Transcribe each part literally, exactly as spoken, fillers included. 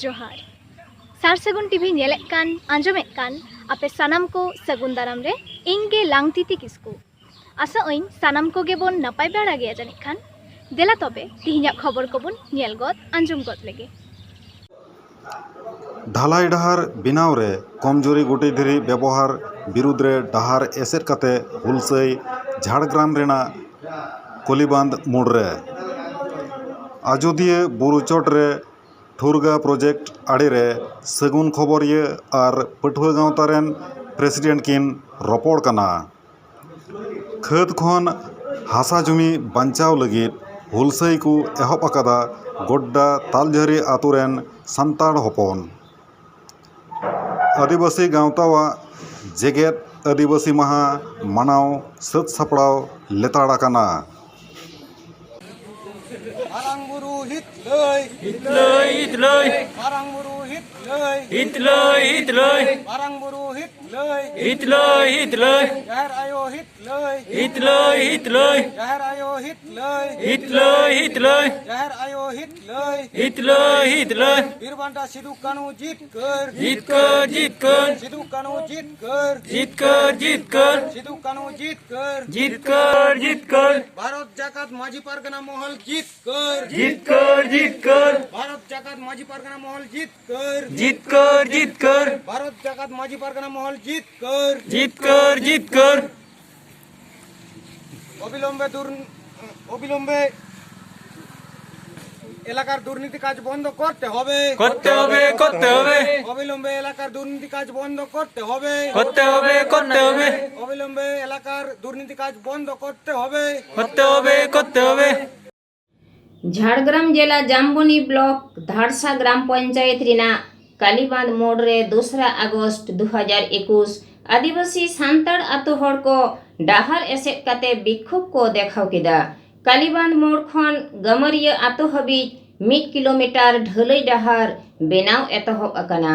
ᱡᱚᱦᱟᱨ᱾ ᱥᱟᱨ ᱥᱟᱹᱜᱩᱱ ᱴᱤᱵᱷᱤ ᱧᱮᱞᱮᱫ ᱠᱟᱱ, ᱟᱸᱡᱚᱢᱮᱫ ᱠᱟᱱ ᱟᱯᱮ ᱥᱟᱱᱟᱢ ᱠᱚ ᱥᱟᱹᱜᱩᱱ ᱫᱟᱨᱟᱢ ᱨᱮ ᱤᱧ ᱜᱮ ᱞᱟᱝᱛᱤᱛᱤ ᱠᱤᱥᱠᱩ᱾ ᱟᱥᱟᱜ ᱟᱹᱧ ᱥᱟᱱᱟᱢ ᱠᱚᱜᱮ ᱵᱚᱱ ᱱᱟᱯᱟᱭ ᱵᱟᱲᱟ ᱜᱮᱭᱟ ᱡᱟᱹᱱᱤᱡ ᱠᱷᱟᱱ᱾ ᱫᱮᱞᱟ ᱛᱚᱵᱮ ᱛᱤᱦᱤᱧᱟᱜ ᱠᱷᱚᱵᱚᱨ ᱠᱚᱵᱚᱱ ᱧᱮᱞ ᱜᱚᱫ, ᱟᱸᱡᱚᱢ ᱜᱚᱫ ᱞᱮᱜᱮ᱾ ᱰᱷᱟᱞᱟᱭ ᱰᱟᱦᱟᱨ ᱵᱮᱱᱟᱣ ᱨᱮ ᱠᱚᱢᱡᱩᱨᱤ ᱜᱩᱴᱤ ᱫᱷᱤᱨᱤ ᱵᱮᱵᱚᱦᱟᱨ ᱵᱤᱨᱩᱫᱽ ᱨᱮ ᱰᱟᱦᱟᱨ ᱮᱥᱮᱫ ᱠᱟᱛᱮ ᱦᱩᱞᱥᱟᱹᱭ ᱡᱷᱟᱲᱜᱨᱟᱢ ᱨᱮᱱᱟᱜ ᱠᱚᱞᱤᱵᱟᱸᱫᱷ ᱢᱳᱲ ᱨᱮ᱾ ᱟᱡᱚᱫᱤᱭᱟᱹ ᱵᱩᱨᱩ ᱪᱚᱴ ᱨᱮ ᱴᱷᱩᱨᱜᱟ ᱯᱨᱚᱡᱮᱠᱴ ᱟᱲᱮ ᱨᱮ ᱥᱟᱹᱜᱩᱱ ᱠᱷᱚᱵᱚᱨᱤᱭᱟᱹ ᱟᱨ ᱯᱟᱹᱴᱷᱩᱣᱟᱹ ᱜᱟᱶᱛᱟ ᱨᱮᱱ ᱯᱨᱮᱥᱤᱰᱮᱱᱴ ᱠᱤᱱ ᱨᱚᱯᱚᱲ ᱠᱟᱱᱟ᱾ ᱠᱷᱟᱹᱫᱽ ᱠᱷᱚᱱ ᱦᱟᱥᱟ ᱡᱩᱢᱤ ᱵᱟᱧᱪᱟᱣ ᱞᱟᱹᱜᱤᱫ ᱦᱩᱞᱥᱟᱹᱭ ᱠᱚ ᱮᱦᱚᱵ ᱟᱠᱟᱫᱟ ᱜᱚᱰᱰᱟ ᱛᱟᱞᱡᱷᱟᱹᱨᱤ ᱟᱛᱳ ᱨᱮᱱ ᱥᱟᱱᱛᱟᱲ ᱦᱚᱯᱚᱱ᱾ ᱟᱹᱫᱤᱵᱟᱹᱥᱤ ᱜᱟᱶᱛᱟᱣᱟᱜ ᱡᱮᱜᱮᱛ ᱟᱹᱫᱤᱵᱟᱹᱥᱤ ᱢᱟᱦᱟ ᱢᱟᱱᱟᱣ ᱥᱟᱹᱛ ᱥᱟᱯᱲᱟᱣ ᱞᱮᱛᱟᱲ ᱟᱠᱟᱱᱟ᱾ ᱢᱟᱨᱟᱝ ᱵᱩᱨᱩ ᱦᱤᱛ ᱞᱟᱹᱭ᱾ ᱦᱤᱛ ᱞᱟᱹᱭ, ᱦᱤᱛ ᱞᱟᱹᱭ᱾ ᱢᱟᱨᱟᱝ ᱵᱩᱨᱩ ᱦᱤᱛ ᱞᱟᱹᱭ᱾ ᱦᱤᱛ ᱞᱟᱹᱭ, ᱦᱤᱛ ᱞᱟᱹᱭ᱾ ᱢᱟᱨᱟᱝ ᱵᱩᱨᱩ ᱦᱤᱛ ᱞᱟᱹᱭ᱾ ᱦᱤᱛ ᱞᱟᱹᱭ, ᱦᱤᱛ ᱞᱟᱹᱭ᱾ ᱡᱟᱦᱮᱨ ᱟᱭᱳ ᱦᱤᱛ ᱞᱟᱹᱭ᱾ ᱦᱤᱛ ᱞᱟᱹᱭ, ᱦᱤᱛ ᱞᱟᱹᱭ᱾ ᱡᱟᱦᱮᱨ ᱟᱭᱳ ᱦᱤᱛ ᱞᱟᱹᱭ᱾ ᱦᱤᱛ ᱞᱟᱹᱭ, ᱦᱤᱛ ᱞᱟᱹᱭ᱾ ᱡᱟᱦᱮᱨ ᱟᱭᱳ ᱦᱤᱛ ᱞᱟᱹᱭ᱾ ᱦᱤᱛ ᱞᱟᱹᱭ, ᱦᱤᱛ ᱞᱟᱹᱭ᱾ ᱵᱤᱨ ᱵᱟᱱᱴᱟ ᱥᱤᱫᱩ ᱠᱟᱹᱱᱦᱩ ᱡᱤᱛᱠᱟᱹᱨ᱾ ᱡᱤᱛᱠᱟᱹᱨ, ᱡᱤᱛᱠᱟᱹᱨ᱾ ᱥᱤᱫᱩ ᱠᱟᱹᱱᱦᱩ ᱡᱤᱛᱠᱟᱹᱨ᱾ ᱡᱤᱛᱠᱟᱹᱨ, ᱡᱤᱛᱠᱟᱹᱨ᱾ ᱥᱤᱫᱩ ᱠᱟᱹᱱᱦᱩ ᱡᱤᱛᱠᱟᱹᱨ᱾ ᱡᱤᱛᱠᱟᱹᱨ, ᱡᱤᱛᱠᱟᱹᱨ᱾ ᱵᱷᱟᱨᱚᱛ ᱡᱟᱠᱟᱛ ᱢᱟᱹᱡᱷᱤ ᱯᱟᱨᱜᱟᱱᱟ ᱢᱚᱦᱚᱞ ᱡᱤᱛᱠᱟᱹᱨ᱾ ᱡᱤᱛᱠᱟᱹᱨ, ᱡᱤᱛᱠᱟᱹᱨ᱾ ᱵᱷᱟᱨᱚᱛ ᱡᱟᱠᱟᱛ ᱢᱟᱹᱡᱷᱤ ᱯᱟᱨᱜᱟᱱᱟ ᱢᱚᱦᱚᱞ ᱡᱤᱛᱠᱟᱹᱨ᱾ ᱡᱤᱛᱠᱟᱹᱨ, ᱡᱤᱛᱠᱟᱹᱨ᱾ ভারত জাকাত মাঝি পারগানা মহল জিতকর। জিতকর, জিতকর। অবিলম্বে দুর-, অবিলম্বে এলাকার দুর্নীতি কাজ বন্ধ করতে হবে। করতে হবে, করতে হবে। অবিলম্বে এলাকার দুর্নীতি কাজ বন্ধ করতে হবে। করতে হবে, করতে হবে। অবিলম্বে এলাকার দুর্নীতি কাজ বন্ধ করতে হবে। করতে হবে, করতে হবে। ঝাড়গ্রাম জেলা জামবনি ব্লক ধারসা গ্রাম ᱯᱚᱧᱪᱟᱭᱮᱛ ᱨᱮᱱᱟᱜ ᱠᱟᱞᱤᱵᱟᱸᱫᱷ ᱢᱳᱲ ᱨᱮ ᱫᱚᱥᱨᱟ ᱟᱜᱚᱥᱴ ᱫᱩ ᱦᱟᱡᱟᱨ ᱮᱠᱩᱥ ᱟᱹᱫᱤᱵᱟᱹᱥᱤ ᱥᱟᱱᱛᱟᱲ ᱟᱛᱳ ᱦᱚᱲ ᱠᱚ ᱰᱟᱦᱟᱨ ᱮᱥᱮᱫ ᱠᱟᱛᱮ ᱵᱤᱠᱠᱷᱳᱵ ᱠᱚ ᱫᱮᱠᱷᱟᱣ ᱠᱮᱫᱟ᱾ ᱠᱟᱞᱤᱵᱟᱸᱫᱷ ᱢᱳᱲ ᱠᱷᱚᱱ ᱜᱟᱹᱢᱟᱹᱨᱤᱭᱟᱹ ᱟᱛᱳ ᱦᱟᱹᱵᱤᱡ ᱢᱤᱫ ᱠᱤᱞᱳᱢᱤᱴᱟᱨ ᱰᱷᱟᱹᱞᱟᱹᱭ ᱰᱟᱦᱟᱨ ᱵᱮᱱᱟᱣ ᱮᱛᱚᱦᱚᱵ ᱟᱠᱟᱱᱟ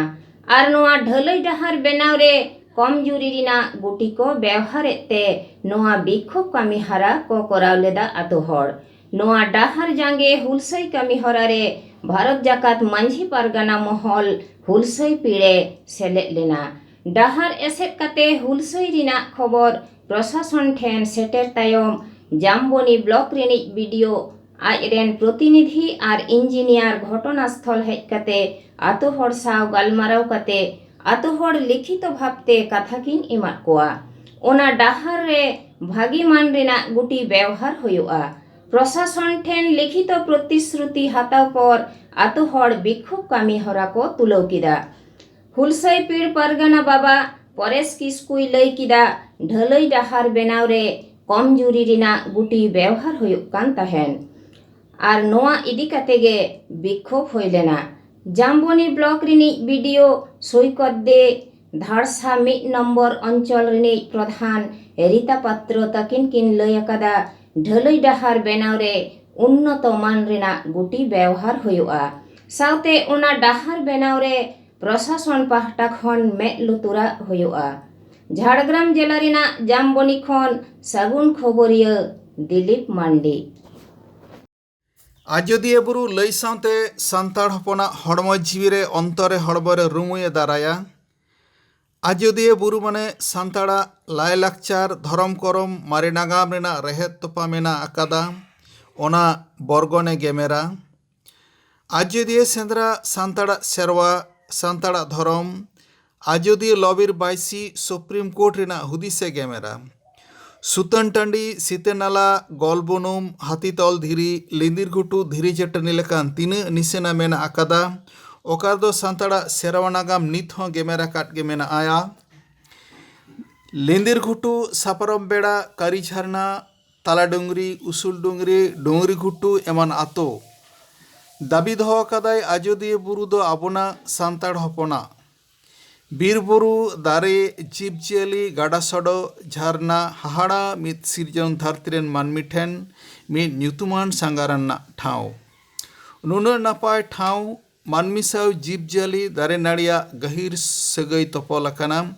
ᱟᱨ ᱱᱚᱣᱟ ᱰᱷᱟᱹᱞᱟᱹᱭ ᱰᱟᱦᱟᱨ ᱵᱮᱱᱟᱣ ᱨᱮ ᱠᱚᱢᱡᱩᱨᱤ ᱨᱮᱱᱟᱜ ᱜᱩᱴᱤ ᱠᱚ ᱵᱮᱣᱦᱟᱨᱮᱫ ᱛᱮ ᱱᱚᱣᱟ ᱵᱤᱠᱠᱷᱳᱵ ᱠᱟᱹᱢᱤ ᱦᱟᱨᱟ ᱠᱚ ᱠᱚᱨᱟᱣ ᱞᱮᱫᱟ ᱟᱛᱳ ᱦᱚᱲ᱾ ᱱᱚᱣᱟ ᱰᱟᱦᱟᱨ ᱡᱟᱸᱜᱮ ᱦᱩᱞᱥᱟᱹᱭ ᱠᱟᱹᱢᱤ ᱦᱚᱨᱟ ᱨᱮ ᱵᱷᱟᱨᱚᱛ ᱡᱟᱠᱟᱛ ᱢᱟᱹᱡᱷᱤ ᱯᱟᱨᱜᱟᱱᱟ ᱢᱚᱦᱚᱞ ᱦᱩᱞᱥᱟᱹᱭ ᱯᱤᱲᱮ ᱥᱮᱞᱮᱫ ᱞᱮᱱᱟ᱾ ᱰᱟᱦᱟᱨ ᱮᱥᱮᱫ ᱠᱟᱛᱮ ᱦᱩᱞᱥᱟᱹᱭ ᱨᱮᱱᱟᱜ ᱠᱷᱚᱵᱚᱨ ᱯᱨᱚᱥᱟᱥᱚᱱ ᱴᱷᱮᱱ ᱥᱮᱴᱮᱨ ᱛᱟᱭᱚᱢ, ᱡᱟᱢᱵᱚᱱᱤ ᱵᱞᱚᱠ ᱨᱤᱱᱤᱡ ᱵᱤ ᱰᱤ ᱳ ᱟᱡ ᱨᱮᱱ ᱯᱨᱚᱛᱤᱱᱤᱫᱷᱤ ᱟᱨ ᱤᱧᱡᱤᱱᱤᱭᱟᱨ ᱜᱷᱚᱴᱚᱱᱟᱥᱛᱷᱚᱞ ᱦᱮᱡ ᱠᱟᱛᱮ ᱟᱛᱳ ᱦᱚᱲ ᱥᱟᱶ ᱜᱟᱞᱢᱟᱨᱟᱣ ᱠᱟᱛᱮ ᱟᱛᱳ ᱦᱚᱲ ᱞᱤᱠᱷᱤᱛᱚ ᱵᱷᱟᱵᱽ ᱛᱮ ᱠᱟᱛᱷᱟ ᱠᱤᱱ ᱮᱢᱟᱫ ᱠᱚᱣᱟ᱾ ᱚᱱᱟ ᱰᱟᱦᱟᱨ ᱨᱮ ᱵᱷᱟᱹᱜᱤ ᱢᱟᱱ ᱨᱮᱱᱟᱜ ᱜᱩᱴᱤ ᱵᱮᱣᱦᱟᱨ ᱦᱩᱭᱩᱜᱼᱟ᱾ ᱯᱨᱚᱥᱟᱥᱚᱱ ᱴᱷᱮᱱ ᱞᱤᱠᱷᱤᱛᱚ ᱯᱨᱚᱛᱤᱥᱨᱩᱛᱤ ᱦᱟᱛᱟᱣ ᱯᱚᱨ ᱟᱛᱳ ᱦᱚᱲ ᱵᱤᱠᱷᱳᱵ ᱠᱟᱹᱢᱤ ᱦᱚᱨᱟ ᱠᱚ ᱛᱩᱞᱟᱹᱣ ᱠᱮᱫᱟ᱾ ᱦᱩᱞᱥᱟᱹᱭ ᱯᱤᱲ ᱯᱟᱨᱜᱟᱱᱟ ᱵᱟᱵᱟ ᱯᱚᱨᱮᱥ ᱠᱤᱥᱠᱩᱭ ᱞᱟᱹᱭ ᱠᱮᱫᱟ, ᱰᱷᱟᱹᱞᱟᱹᱭ ᱰᱟᱦᱟᱨ ᱵᱮᱱᱟᱣ ᱨᱮ ᱠᱚᱢᱡᱩᱨᱤ ᱨᱮᱱᱟᱜ ᱜᱩᱴᱤ ᱵᱮᱣᱦᱟᱨ ᱦᱩᱭᱩᱜ ᱠᱟᱱ ᱛᱟᱦᱮᱸᱱ᱾ ᱟᱨ ᱱᱚᱣᱟ ᱤᱫᱤ ᱠᱟᱛᱮ ᱜᱮ ᱵᱤᱠᱷᱳᱵ ᱦᱩᱭ ᱞᱮᱱᱟ᱾ ᱡᱟᱢᱵᱚᱱᱤ ᱵᱞᱚᱠ ᱨᱤᱱᱤᱡ ᱵᱤ ᱰᱤ ᱳ ᱥᱳᱭᱠᱚᱛ ᱫᱮ, ᱫᱷᱟᱲᱥᱟ ᱢᱤᱫ ᱱᱚᱢᱵᱚᱨ ᱚᱧᱪᱚᱞ ᱨᱤᱱᱤᱡ ᱯᱨᱚᱫᱷᱟᱱ ᱨᱤᱛᱟ ᱯᱟᱛᱨᱚ ᱛᱟᱹᱠᱤᱱ ᱠᱤᱱ ᱞᱟᱹᱭ ᱟᱠᱟᱫᱟ, ᱰᱷᱟᱹᱞᱟᱹᱭ ᱰᱟᱦᱟᱨ ᱵᱮᱱᱟᱣ ᱨᱮ ᱩᱱᱱᱚᱛᱚ ᱢᱟᱱ ᱨᱮᱱᱟᱜ ᱜᱩᱴᱤ ᱵᱮᱣᱦᱟᱨ ᱦᱩᱭᱩᱜᱼᱟ᱾ ᱥᱟᱶᱛᱮ ᱚᱱᱟ ᱰᱟᱦᱟᱨ ᱵᱮᱱᱟᱣ ᱨᱮ ᱯᱨᱚᱥᱟᱥᱚᱱ ᱯᱟᱦᱴᱟ ᱠᱷᱚᱱ ᱢᱮᱫ ᱞᱩᱛᱩᱨᱟᱜ ᱦᱩᱭᱩᱜᱼᱟ᱾ ᱡᱷᱟᱲᱜᱨᱟᱢ ᱡᱮᱞᱟ ᱨᱮᱱᱟᱜ ᱡᱟᱢᱵᱚᱱᱤ ᱠᱷᱚᱱ ᱥᱟᱹᱜᱩᱱ ᱠᱷᱚᱵᱚᱨᱤᱭᱟᱹ ᱫᱤᱞᱤᱯ ᱢᱟᱱᱰᱤ᱾ ᱟᱡᱚᱫᱤᱭᱟᱹ ᱵᱩᱨᱩ ᱞᱟᱹᱭ ᱥᱟᱶᱛᱮ ᱥᱟᱱᱛᱟᱲ ᱦᱚᱯᱚᱱᱟᱜ ᱦᱚᱲᱢᱚ ᱡᱤᱣᱤ ᱨᱮ ᱚᱱᱛᱚᱨ ᱨᱮ ᱦᱚᱲᱢᱚ ᱨᱮ ᱨᱩᱢᱩᱭᱮ ᱫᱟᱨᱟᱭᱟ᱾ ᱟᱡᱚᱫᱤᱭᱟᱹ ᱵᱩᱨᱩ ᱢᱟᱱᱮ ᱥᱟᱱᱛᱟᱲᱟᱜ ᱞᱟᱭᱼᱞᱟᱠᱪᱟᱨ, ᱫᱷᱚᱨᱚᱢ ᱠᱚᱨᱚᱢ, ᱢᱟᱨᱮ ᱱᱟᱜᱟᱢ ᱨᱮᱱᱟᱜ ᱨᱮᱦᱮᱫ ᱛᱚᱯᱟ ᱢᱮᱱᱟᱜ ᱟᱠᱟᱫᱟ, ᱚᱱᱟ ᱵᱚᱨᱜᱚᱱᱮ ᱜᱮᱢᱮᱨᱟ᱾ ᱟᱡᱚᱫᱤᱭᱟᱹ ᱥᱮᱸᱫᱽᱨᱟ ᱥᱟᱱᱛᱟᱲᱟᱜ ᱥᱮᱨᱣᱟ, ᱥᱟᱱᱛᱟᱲᱟᱜ ᱫᱷᱚᱨᱚᱢ, ᱟᱡᱚᱫᱤᱭᱟᱹ ᱞᱚᱵᱤᱨ ᱵᱟᱭᱥᱤ ᱥᱩᱯᱨᱤᱢ ᱠᱳᱨᱴ ᱨᱮᱱᱟᱜ ᱦᱩᱫᱤᱥᱮ ᱜᱮᱢᱮᱨᱟ᱾ ᱥᱩᱛᱟᱹᱱ ᱴᱟᱺᱰᱤ, ᱥᱤᱛᱟᱹ ᱱᱟᱞᱟ, ᱜᱚᱞ ᱵᱩᱱᱩᱢ, ᱦᱟᱹᱛᱤᱛᱚᱞ ᱫᱷᱤᱨᱤ, ᱞᱤᱸᱫᱤᱨ ᱜᱷᱩᱴᱩ ᱫᱷᱤᱨᱤ ᱪᱟᱹᱴᱟᱹᱱᱤ ᱞᱮᱠᱟᱱ ᱛᱤᱱᱟᱹᱜ ᱱᱤᱥᱟᱹᱱᱟ ᱢᱮᱱᱟᱜ ᱟᱠᱟᱫᱟ, ᱚᱠᱟ ᱨᱮᱫᱚ ᱥᱟᱱᱛᱟᱲᱟᱜ ᱥᱮᱨᱣᱟ ᱱᱟᱜᱟᱢ ᱱᱤᱛ ᱦᱚᱸ ᱜᱮᱢᱮᱨ ᱟᱠᱟᱫ ᱜᱮ ᱢᱮᱱᱟᱜᱼᱟ᱾ ᱞᱤᱸᱫᱤᱨ ᱜᱷᱩᱴᱩ, ᱥᱟᱯᱟᱨᱚᱢ ᱵᱮᱲᱟ, ᱠᱟᱹᱨᱤ ᱡᱷᱟᱨᱱᱟ, ᱛᱟᱞᱟ ᱰᱩᱝᱨᱤ, ᱩᱥᱩᱞ ᱰᱩᱝᱨᱤ, ᱰᱩᱝᱨᱤ ᱜᱷᱩᱴᱩ ᱮᱢᱟᱱ ᱟᱛᱳ᱾ ᱫᱟᱹᱵᱤ ᱫᱚᱦᱚ ᱟᱠᱟᱫᱟᱭ, ᱟᱡᱚᱫᱤᱭᱟᱹ ᱵᱩᱨᱩ ᱫᱚ ᱟᱵᱚᱱᱟᱜ ᱥᱟᱱᱛᱟᱲ ᱦᱚᱯᱚᱱᱟᱜ᱾ ᱵᱤᱨ ᱵᱩᱨᱩ, ᱫᱟᱨᱮ, ᱡᱤᱵᱽ ᱡᱤᱭᱟᱹᱞᱤ, ᱜᱟᱰᱟ ᱥᱚᱰᱚᱜ, ᱡᱷᱟᱨᱱᱟ, ᱦᱟᱦᱟᱲᱟ ᱢᱤᱫ ᱥᱤᱨᱡᱚᱱ ᱫᱷᱟᱹᱨᱛᱤ ᱨᱮᱱ ᱢᱟᱹᱱᱢᱤ ᱴᱷᱮᱱ ᱢᱤᱫ ᱧᱩᱛᱩᱢᱟᱱ ᱥᱟᱸᱜᱷᱟᱨ ᱨᱮᱱᱟᱜ ᱴᱷᱟᱶ᱾ ᱱᱩᱱᱟᱹᱜ ᱱᱟᱯᱟᱭ ᱴᱷᱟᱶ ᱢᱟᱹᱱᱢᱤ ᱥᱟᱶ ᱡᱤᱵᱽ ᱡᱤᱭᱟᱹᱞᱤ, ᱫᱟᱨᱮ ᱱᱟᱹᱲᱤᱭᱟᱜ ᱜᱟᱹᱦᱤᱨ ᱥᱟᱹᱜᱟᱹᱭ ᱛᱚᱯᱚᱞ ᱟᱠᱟᱱᱟ᱾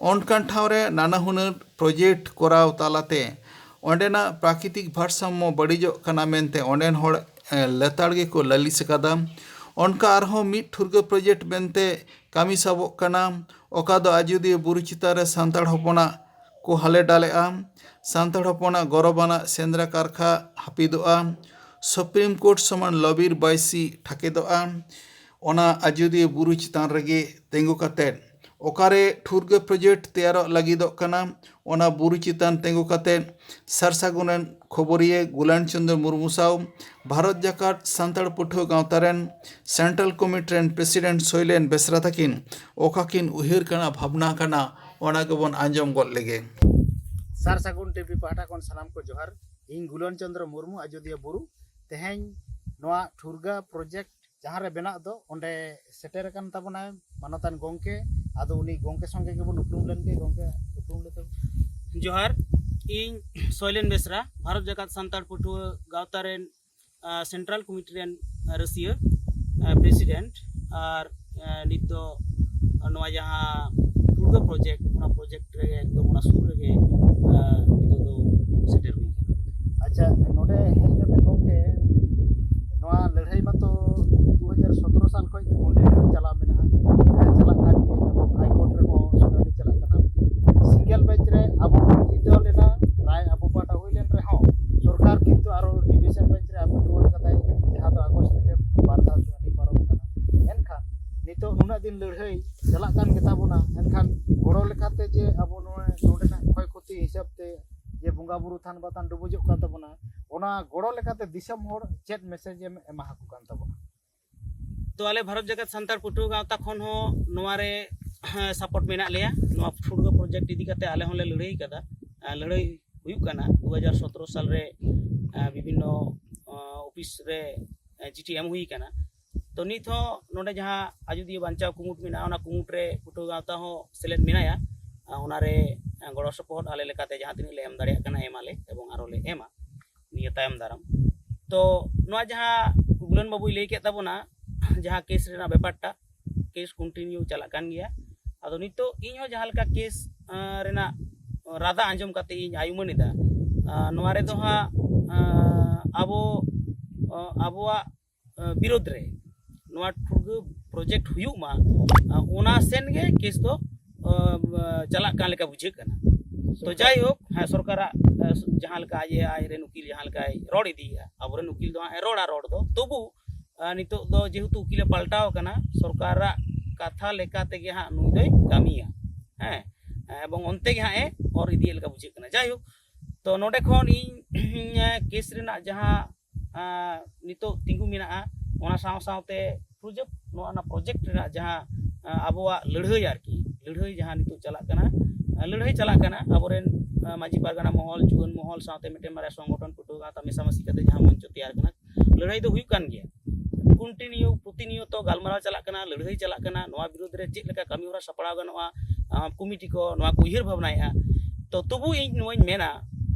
ᱚᱱᱠᱟᱱ ᱴᱷᱟᱶ ᱨᱮ ᱱᱟᱱᱟ ᱦᱩᱱᱟᱹᱨ ᱯᱨᱚᱡᱮᱠᱴ ᱠᱚᱨᱟᱣ ᱛᱟᱞᱟᱛᱮ ᱚᱸᱰᱮᱱᱟᱜ ᱯᱨᱟᱠᱨᱤᱛᱤᱠ ᱵᱷᱟᱨᱥᱟᱢᱢᱚ ᱵᱟᱹᱲᱤᱡᱚᱜ ᱠᱟᱱᱟ ᱢᱮᱱᱛᱮ ᱚᱸᱰᱮᱱ ᱦᱚᱲ ᱞᱮᱛᱟᱲ ᱜᱮᱠᱚ ᱞᱟᱹᱞᱤᱥ ᱟᱠᱟᱫᱟ᱾ ᱚᱱᱠᱟ ᱟᱨᱦᱚᱸ ᱢᱤᱫ ᱴᱷᱩᱨᱜᱟᱹ ᱯᱨᱚᱡᱮᱠᱴ ᱢᱮᱱᱛᱮ ᱠᱟᱹᱢᱤ ᱥᱟᱵᱚᱜ ᱠᱟᱱᱟ, ᱚᱠᱟ ᱫᱚ ᱟᱡᱳᱫᱤᱭᱟᱹ ᱵᱩᱨᱩ ᱪᱮᱛᱟᱱ ᱨᱮ ᱥᱟᱱᱛᱟᱲ ᱦᱚᱯᱚᱱᱟᱜ ᱠᱚ ᱦᱟᱞᱮ ᱰᱟᱞᱮᱜᱼᱟ᱾ ᱥᱟᱱᱛᱟᱲ ᱦᱚᱯᱚᱱᱟᱜ ᱜᱚᱨᱚᱵᱟᱱᱟᱜ ᱥᱮᱸᱫᱽᱨᱟ ᱠᱟᱨᱠᱷᱟ ᱦᱟᱹᱯᱤᱫᱚᱜᱼᱟ᱾ ᱥᱩᱯᱨᱤᱢ ᱠᱳᱨᱴ ᱥᱚᱢᱟᱱ ᱞᱚᱵᱤᱨ ᱵᱟᱭᱥᱤ ᱴᱷᱟᱠᱮᱫᱚᱜᱼᱟ᱾ ᱚᱱᱟ ᱟᱡᱳᱫᱤᱭᱟᱹ ᱵᱩᱨᱩ ᱪᱮᱛᱟᱱ ᱨᱮᱜᱮ ᱛᱤᱸᱜᱩ ᱠᱟᱛᱮ ᱚᱠᱟᱨᱮ ᱴᱷᱩᱨᱜᱟᱹ ᱯᱨᱚᱡᱮᱠᱴ ᱛᱮᱭᱟᱨᱚᱜ ᱞᱟᱹᱜᱤᱫᱚᱜ ᱠᱟᱱᱟ, ᱚᱱᱟ ᱵᱩᱨᱩ ᱪᱮᱛᱟᱱ ᱛᱤᱸᱜᱩ ᱠᱟᱛᱮ ᱥᱟᱨᱥᱟᱹᱜᱩᱱ ᱨᱮᱱ ᱠᱷᱚᱵᱚᱨᱤᱭᱟᱹ ᱜᱩᱞᱟᱱ ᱪᱚᱸᱫᱽᱨᱚ ᱢᱩᱨᱢᱩ ᱥᱟᱶ ᱵᱷᱟᱨᱚᱛ ᱡᱟᱠᱟᱛ ᱥᱟᱱᱛᱟᱲ ᱯᱟᱹᱴᱷᱩᱣᱟᱹ ᱜᱟᱶᱛᱟ ᱨᱮᱱ ᱥᱮᱱᱴᱨᱟᱞ ᱠᱚᱢᱤᱴᱤ ᱨᱮᱱ ᱯᱨᱮᱥᱤᱰᱮᱱᱴ ᱥᱚᱭᱞᱮᱱ ᱵᱮᱥᱨᱟ ᱛᱟᱹᱠᱤᱱ ᱚᱠᱟ ᱠᱤᱱ ᱩᱭᱦᱟᱹᱨ ᱠᱟᱱᱟ, ᱵᱷᱟᱵᱽᱱᱟ ᱠᱟᱱᱟ, ᱚᱱᱟ ᱜᱮᱵᱚᱱ ᱟᱸᱡᱚᱢ ᱜᱚᱫ ᱞᱮᱜᱮ᱾ ᱥᱟᱨ ᱥᱟᱹᱜᱩᱱ ᱴᱤᱵᱷᱤ ᱯᱟᱦᱴᱟ ᱠᱷᱚᱱ ᱥᱟᱱᱟᱢ ᱠᱚ ᱡᱚᱦᱟᱨ᱾ ᱤᱧ ᱜᱩᱞᱟᱱ ᱪᱚᱸᱫᱽᱨᱚ ᱢᱩᱨᱢᱩ, ᱟᱡᱚᱫᱤᱭᱟᱹ ᱵᱩᱨᱩ᱾ ᱛᱮᱦᱮᱧ ᱱᱚᱣᱟ ᱴᱷᱩᱨᱜᱟ ᱯᱨᱚᱡᱮᱠᱴ ᱡᱟᱦᱟᱸ ᱨᱮ ᱵᱮᱱᱟᱜ ᱫᱚ, ᱚᱸᱰᱮ ᱥᱮᱴᱮᱨ ᱟᱠᱟᱱ ᱛᱟᱵᱚᱱᱟᱭ ᱢᱟᱱᱚᱛᱟᱱ ᱜᱚᱢᱠᱮ᱾ ᱟᱫᱚ ᱩᱱᱤ ᱜᱚᱢᱠᱮ ᱥᱚᱸᱜᱮ ᱜᱮᱵᱚᱱ ᱩᱯᱨᱩᱢ ᱞᱮᱱ ᱜᱮ᱾ ᱜᱚᱢᱠᱮ, ᱩᱯᱨᱩᱢ ᱞᱮ ᱛᱟᱵᱚᱱ᱾ ᱡᱚᱦᱟᱨ, ᱤᱧ ᱥᱚᱭᱞᱮᱱ ᱵᱮᱥᱨᱟ, ᱵᱷᱟᱨᱚᱛ ᱡᱟᱠᱟᱛ ᱥᱟᱱᱛᱟᱲ ᱯᱟᱹᱴᱷᱩᱣᱟᱹ ᱜᱟᱶᱛᱟ ᱨᱮᱱ ᱥᱮᱱᱴᱨᱟᱞ ᱠᱚᱢᱤᱴᱤ ᱨᱮᱱ ᱨᱟᱹᱥᱤᱭᱟᱹ ᱯᱨᱮᱥᱤᱰᱮᱱᱴ᱾ ᱟᱨ ᱱᱤᱛ ᱫᱚ ᱱᱚᱣᱟ ᱡᱟᱦᱟᱸ ᱴᱷᱩᱨᱜᱟᱹ ᱯᱨᱚᱡᱮᱠᱴ, ᱚᱱᱟ ᱯᱨᱚᱡᱮᱠᱴ ᱨᱮᱜᱮ ᱮᱠᱫᱚᱢ ᱚᱱᱟ ᱥᱩᱨ ᱨᱮᱜᱮ ᱱᱤᱛᱚᱜ ᱫᱚ ᱥᱮᱴᱮᱨ ᱦᱩᱭ ᱠᱟᱱᱟ᱾ ᱟᱪᱪᱷᱟ, ᱱᱚᱰᱮ ᱦᱮᱡ ᱠᱟᱛᱮ ᱜᱚᱢᱠᱮ, ᱱᱚᱣᱟ ᱞᱟᱹᱲᱦᱟᱹᱭ ᱢᱟᱛᱚ ᱫᱩ ᱦᱟᱡᱟᱨ ᱥᱚᱛᱨᱚ ᱥᱟᱞ ᱠᱷᱚᱱ continue ᱪᱟᱞᱟᱣ ᱢᱮᱱᱟᱜᱼᱟ, ᱪᱟᱞᱟᱜ ᱠᱟᱱ ᱜᱮᱭᱟ, ᱮᱵᱚᱝ ᱦᱟᱭ ᱠᱳᱨᱴ ᱨᱮᱦᱚᱸ ᱥᱩᱱᱟᱹᱱᱤ ᱪᱟᱞᱟᱜ ᱠᱟᱱᱟ᱾ ᱥᱤᱝᱜᱮᱞ ᱵᱮᱧᱪ ᱨᱮ ᱟᱵᱚ ᱵᱚᱱ ᱡᱤᱛᱟᱹᱣ ᱞᱮᱱᱟ, ᱨᱟᱭ ᱟᱵᱚ ᱯᱟᱦᱴᱟ ᱦᱩᱭ ᱞᱮᱱ ᱨᱮᱦᱚᱸ, ᱥᱚᱨᱠᱟᱨ ᱠᱤᱱᱛᱩ ᱟᱨᱚ ᱰᱤᱵᱷᱤᱡᱚᱱ ᱵᱮᱧᱪ ᱨᱮ ᱟᱹᱯᱤᱞ ᱨᱩᱣᱟᱹᱲ ᱠᱟᱫᱟᱭ, ᱡᱟᱦᱟᱸ ᱫᱚ ᱟᱜᱚᱥᱴ ᱨᱮᱜᱮ ᱵᱟᱨ ᱫᱷᱟᱣ ᱥᱩᱱᱟᱹᱱᱤ ᱯᱟᱨᱚᱢ ᱟᱠᱟᱱᱟ᱾ ᱮᱱᱠᱷᱟᱱ ᱱᱤᱛᱚᱜ ᱱᱩᱱᱟᱹᱜ ᱫᱤᱱ ᱞᱟᱹᱲᱦᱟᱹᱭ ᱪᱟᱞᱟᱜ ᱠᱟᱱ ᱜᱮᱛᱟ ᱵᱚᱱᱟ, ᱮᱱᱠᱷᱟᱱ ᱜᱚᱲᱚ ᱞᱮᱠᱟᱛᱮ ᱡᱮ ᱟᱵᱚ ᱱᱚᱣᱟ ᱱᱚᱰᱮᱱᱟᱜ ᱠᱷᱚᱭ ᱠᱷᱚᱛᱤ ᱦᱤᱥᱟᱹᱵ ᱛᱮ ᱡᱮ ᱵᱚᱸᱜᱟ ᱵᱩᱨᱩ ᱛᱷᱟᱱ ᱵᱟᱛᱷᱟᱱ ᱰᱩᱵᱩᱡᱚᱜ ᱠᱟᱱ ᱛᱟᱵᱚᱱᱟ, ᱚᱱᱟ ᱜᱚᱲᱚ ᱞᱮᱠᱟᱛᱮ ᱫᱤᱥᱚᱢ ᱦᱚᱲ ᱪᱮᱫ ᱢᱮᱥᱮᱡᱽ ᱮᱢ ᱮᱢᱟ ᱟᱠᱚ ᱠᱟᱱ ᱛᱟᱵᱚᱱᱟ? ᱛᱚ, ᱟᱞᱮ ᱵᱷᱟᱨᱚᱛ ᱡᱟᱠᱟᱛ ᱥᱟᱱᱛᱟᱲ ᱯᱟᱹᱴᱷᱩᱣᱟᱹ ᱜᱟᱶᱛᱟ ᱠᱷᱚᱱ ᱦᱚᱸ ᱱᱚᱣᱟ ᱨᱮ ᱥᱟᱯᱳᱨᱴ ᱢᱮᱱᱟᱜ ᱞᱮᱭᱟ᱾ ᱱᱚᱣᱟ ᱴᱷᱩᱲᱜᱟᱹ ᱯᱨᱚᱡᱮᱠᱴ ᱤᱫᱤ ᱠᱟᱛᱮ ᱟᱞᱮ ᱦᱚᱸᱞᱮ ᱞᱟᱹᱲᱦᱟᱹᱭ ᱠᱟᱫᱟ, ᱟᱨ ᱞᱟᱹᱲᱦᱟᱹᱭ ᱦᱩᱭᱩᱜ ᱠᱟᱱᱟ᱾ ᱫᱩ ᱦᱟᱡᱟᱨ ᱥᱚᱛᱨᱚ ᱥᱟᱞ ᱨᱮ, ᱟᱨ, ᱵᱤᱵᱷᱤᱱᱱᱚ, ᱟᱨ, ᱚᱯᱷᱤᱥ ᱨᱮ, ᱟᱨ, ᱪᱤᱴᱷᱤ ᱮᱢ ᱦᱩᱭ ᱠᱟᱱᱟ᱾ ᱛᱚ, ᱱᱤᱛ ᱦᱚᱸ ᱱᱚᱰᱮ ᱡᱟᱦᱟᱸ ᱟᱡᱚᱫᱤᱭᱟᱹ ᱵᱟᱧᱪᱟᱣ ᱠᱩᱢᱩᱴ ᱢᱮᱱᱟᱜᱼᱟ, ᱚᱱᱟ ᱠᱩᱢᱩᱴ ᱨᱮ ᱯᱟᱹᱴᱷᱩᱣᱟᱹ ᱜᱟᱶᱛᱟ ᱦᱚᱸ ᱥᱮᱞᱮᱫ ᱢᱮᱱᱟᱭᱟ᱾ ᱟᱨ, ᱚᱱᱟᱨᱮ, ᱟᱨ, ᱜᱚᱲᱚ ᱥᱚᱯᱚᱦᱚᱫ ᱟᱞᱮ ᱞᱮᱠᱟᱛᱮ ᱡᱟᱦᱟᱸ ᱛᱤᱱᱟᱹᱜ ᱞᱮ ᱮᱢ ᱫᱟᱲᱮᱭᱟᱜ ᱠᱟᱱᱟ, ᱮᱢᱟᱞᱮ ᱮᱵᱚᱝ ᱟᱨᱚ ᱞᱮ ᱮᱢᱟ ᱱᱤᱭᱟᱹ ᱛᱟᱭᱚᱢ ᱫᱟᱨᱟᱢ᱾ ᱛᱚ, ᱱᱚᱣᱟ ᱡᱟᱦᱟᱸ ᱜᱩᱞᱟᱹᱱ ᱵᱟᱹᱵᱩᱭ ᱞᱟᱹᱭ ᱠᱮᱫ ᱛᱟᱵᱚᱱᱟ, ᱡᱟᱦᱟᱸ ᱠᱮᱥ ᱨᱮᱱᱟᱜ ᱵᱮᱯᱟᱨᱴᱟ, ᱠᱮᱥ ᱠᱚᱱᱴᱤᱱᱤᱭᱩ ᱪᱟᱞᱟᱜ ᱠᱟᱱ ᱜᱮᱭᱟ᱾ ᱟᱫᱚ ᱱᱤᱛᱚᱜ ᱤᱧ ᱦᱚᱸ ᱡᱟᱦᱟᱸ ᱞᱮᱠᱟ ᱠᱮᱥ, ᱟᱸ, ᱨᱮᱱᱟᱜ ᱨᱟᱫᱟ ᱟᱸᱡᱚᱢ ᱠᱟᱛᱮ ᱤᱧ ᱟᱭ ᱩᱢᱟᱹᱱ ᱮᱫᱟ, ᱟᱸ, ᱱᱚᱣᱟ ᱨᱮᱫᱚ ᱦᱟᱸᱜ, ᱟᱸ, ᱟᱵᱚ ᱟᱵᱚᱣᱟᱜ ᱵᱤᱨᱳᱫᱷ ᱨᱮ ᱱᱚᱣᱟ ᱴᱷᱩᱲᱜᱟᱹ ᱯᱨᱚᱡᱮᱠᱴ ᱦᱩᱭᱩᱜ ᱢᱟ, ᱚᱱᱟ ᱥᱮᱱ ᱜᱮ ᱠᱮᱥ ᱫᱚ ᱪᱟᱞᱟᱜ ᱠᱟᱱ ᱞᱮᱠᱟ ᱵᱩᱡᱷᱟᱹᱜ ᱠᱟᱱᱟ᱾ ᱛᱚ ᱡᱟᱭᱦᱳᱠ, ᱦᱮᱸ, ᱥᱚᱨᱠᱟᱨᱟᱜ ᱡᱟᱦᱟᱸ ᱞᱮᱠᱟ ᱟᱡ ᱟᱡᱨᱮᱱ ᱩᱠᱤᱞ ᱡᱟᱦᱟᱸ ᱞᱮᱠᱟᱭ ᱨᱚᱲ ᱤᱫᱤᱭᱮᱫᱼᱟ, ᱟᱵᱚᱨᱮᱱ ᱩᱠᱤᱞ ᱫᱚ ᱦᱟᱸᱜ ᱮ ᱨᱚᱲᱟ ᱨᱚᱲ ᱫᱚ, ᱛᱚᱵᱩ ᱱᱤᱛᱚᱜ ᱫᱚ ᱡᱮᱦᱮᱛᱩ ᱩᱠᱤᱞᱮ ᱯᱟᱞᱴᱟᱣ ᱟᱠᱟᱱᱟ, ᱥᱚᱨᱠᱟᱨᱟᱜ ᱠᱟᱛᱷᱟ ᱞᱮᱠᱟ ᱛᱮᱜᱮ ᱦᱟᱸᱜ ᱱᱩᱭ ᱫᱚᱭ ᱠᱟᱹᱢᱤᱭᱟ᱾ ᱦᱮᱸ, ᱮᱵᱚᱝ ᱚᱱᱛᱮ ᱜᱮ ᱦᱟᱸᱜ ᱮ ᱚᱨ ᱤᱫᱤᱭᱮᱫ ᱞᱮᱠᱟ ᱵᱩᱡᱷᱟᱹᱜ ᱠᱟᱱᱟ᱾ ᱡᱟᱭᱦᱳᱠ, ᱛᱚ ᱱᱚᱰᱮ ᱠᱷᱚᱱ ᱤᱧ ᱠᱮᱥ ᱨᱮᱱᱟᱜ ᱡᱟᱦᱟᱸ ᱱᱤᱛᱚᱜ ᱛᱤᱸᱜᱩ ᱢᱮᱱᱟᱜᱼᱟ, ᱚᱱᱟ ᱥᱟᱶ ᱥᱟᱶᱛᱮ ᱯᱨᱚᱡᱮᱠᱴ, ᱱᱚᱣᱟ ᱚᱱᱟ ᱯᱨᱚᱡᱮᱠᱴ ᱨᱮᱱᱟᱜ ᱡᱟᱦᱟᱸ ᱟᱵᱚᱣᱟᱜ ᱞᱟᱹᱲᱦᱟᱹᱭ ᱟᱨᱠᱤ, ᱞᱟᱹᱲᱦᱟᱹᱭ ᱡᱟᱦᱟᱸ ᱱᱤᱛᱚᱜ ᱪᱟᱞᱟᱜ ᱠᱟᱱᱟ, ᱞᱟᱹᱲᱦᱟᱹᱭ ᱪᱟᱞᱟᱜ ᱠᱟᱱᱟ, ᱟᱵᱚᱨᱮᱱ ᱢᱟᱹᱡᱷᱤ ᱯᱟᱨᱜᱟᱱᱟ ᱢᱚᱦᱚᱞ, ᱡᱩᱣᱟᱹᱱ ᱢᱚᱦᱚᱞ ᱥᱟᱶᱛᱮ ᱢᱤᱫᱴᱮᱱ ᱵᱟᱨᱭᱟ ᱥᱚᱝᱜᱚᱴᱷᱚᱱ ᱯᱟᱹᱴᱷᱩᱣᱟᱹ ᱜᱟᱶᱛᱟ ᱢᱮᱥᱟᱢᱤᱥᱤ ᱠᱟᱛᱮ ᱡᱟᱦᱟᱸ ᱢᱚᱧᱪᱚ ᱛᱮᱭᱟᱨ ᱠᱟᱱᱟ, ᱞᱟᱹᱲᱦᱟᱹᱭ ᱫᱚ ᱦᱩᱭᱩᱜ ᱠᱟᱱ ᱜᱮᱭᱟ᱾ ᱠᱚᱱᱴᱤᱱᱤᱭᱩ ᱯᱨᱚᱛᱤᱱᱤᱭᱚᱛᱚ ᱜᱟᱞᱢᱟᱨᱟᱣ ᱪᱟᱞᱟᱜ ᱠᱟᱱᱟ, ᱞᱟᱹᱲᱦᱟᱹᱭ ᱪᱟᱞᱟᱜ ᱠᱟᱱᱟ, ᱱᱚᱣᱟ ᱵᱤᱨᱩᱫᱽ ᱨᱮ ᱪᱮᱫ ᱞᱮᱠᱟ ᱠᱟᱹᱢᱤ ᱦᱚᱨᱟ ᱥᱟᱯᱲᱟᱣ ᱜᱟᱱᱚᱜᱼᱟ, ᱠᱚᱢᱤᱴᱤ ᱠᱚ ᱱᱚᱣᱟ ᱠᱚ ᱩᱭᱦᱟᱹᱨ ᱵᱷᱟᱵᱽᱱᱟᱭᱮᱫᱼᱟ᱾ ᱛᱚ ᱛᱚᱵᱩ ᱤᱧ ᱱᱚᱣᱟᱧ ᱢᱮᱱᱟ,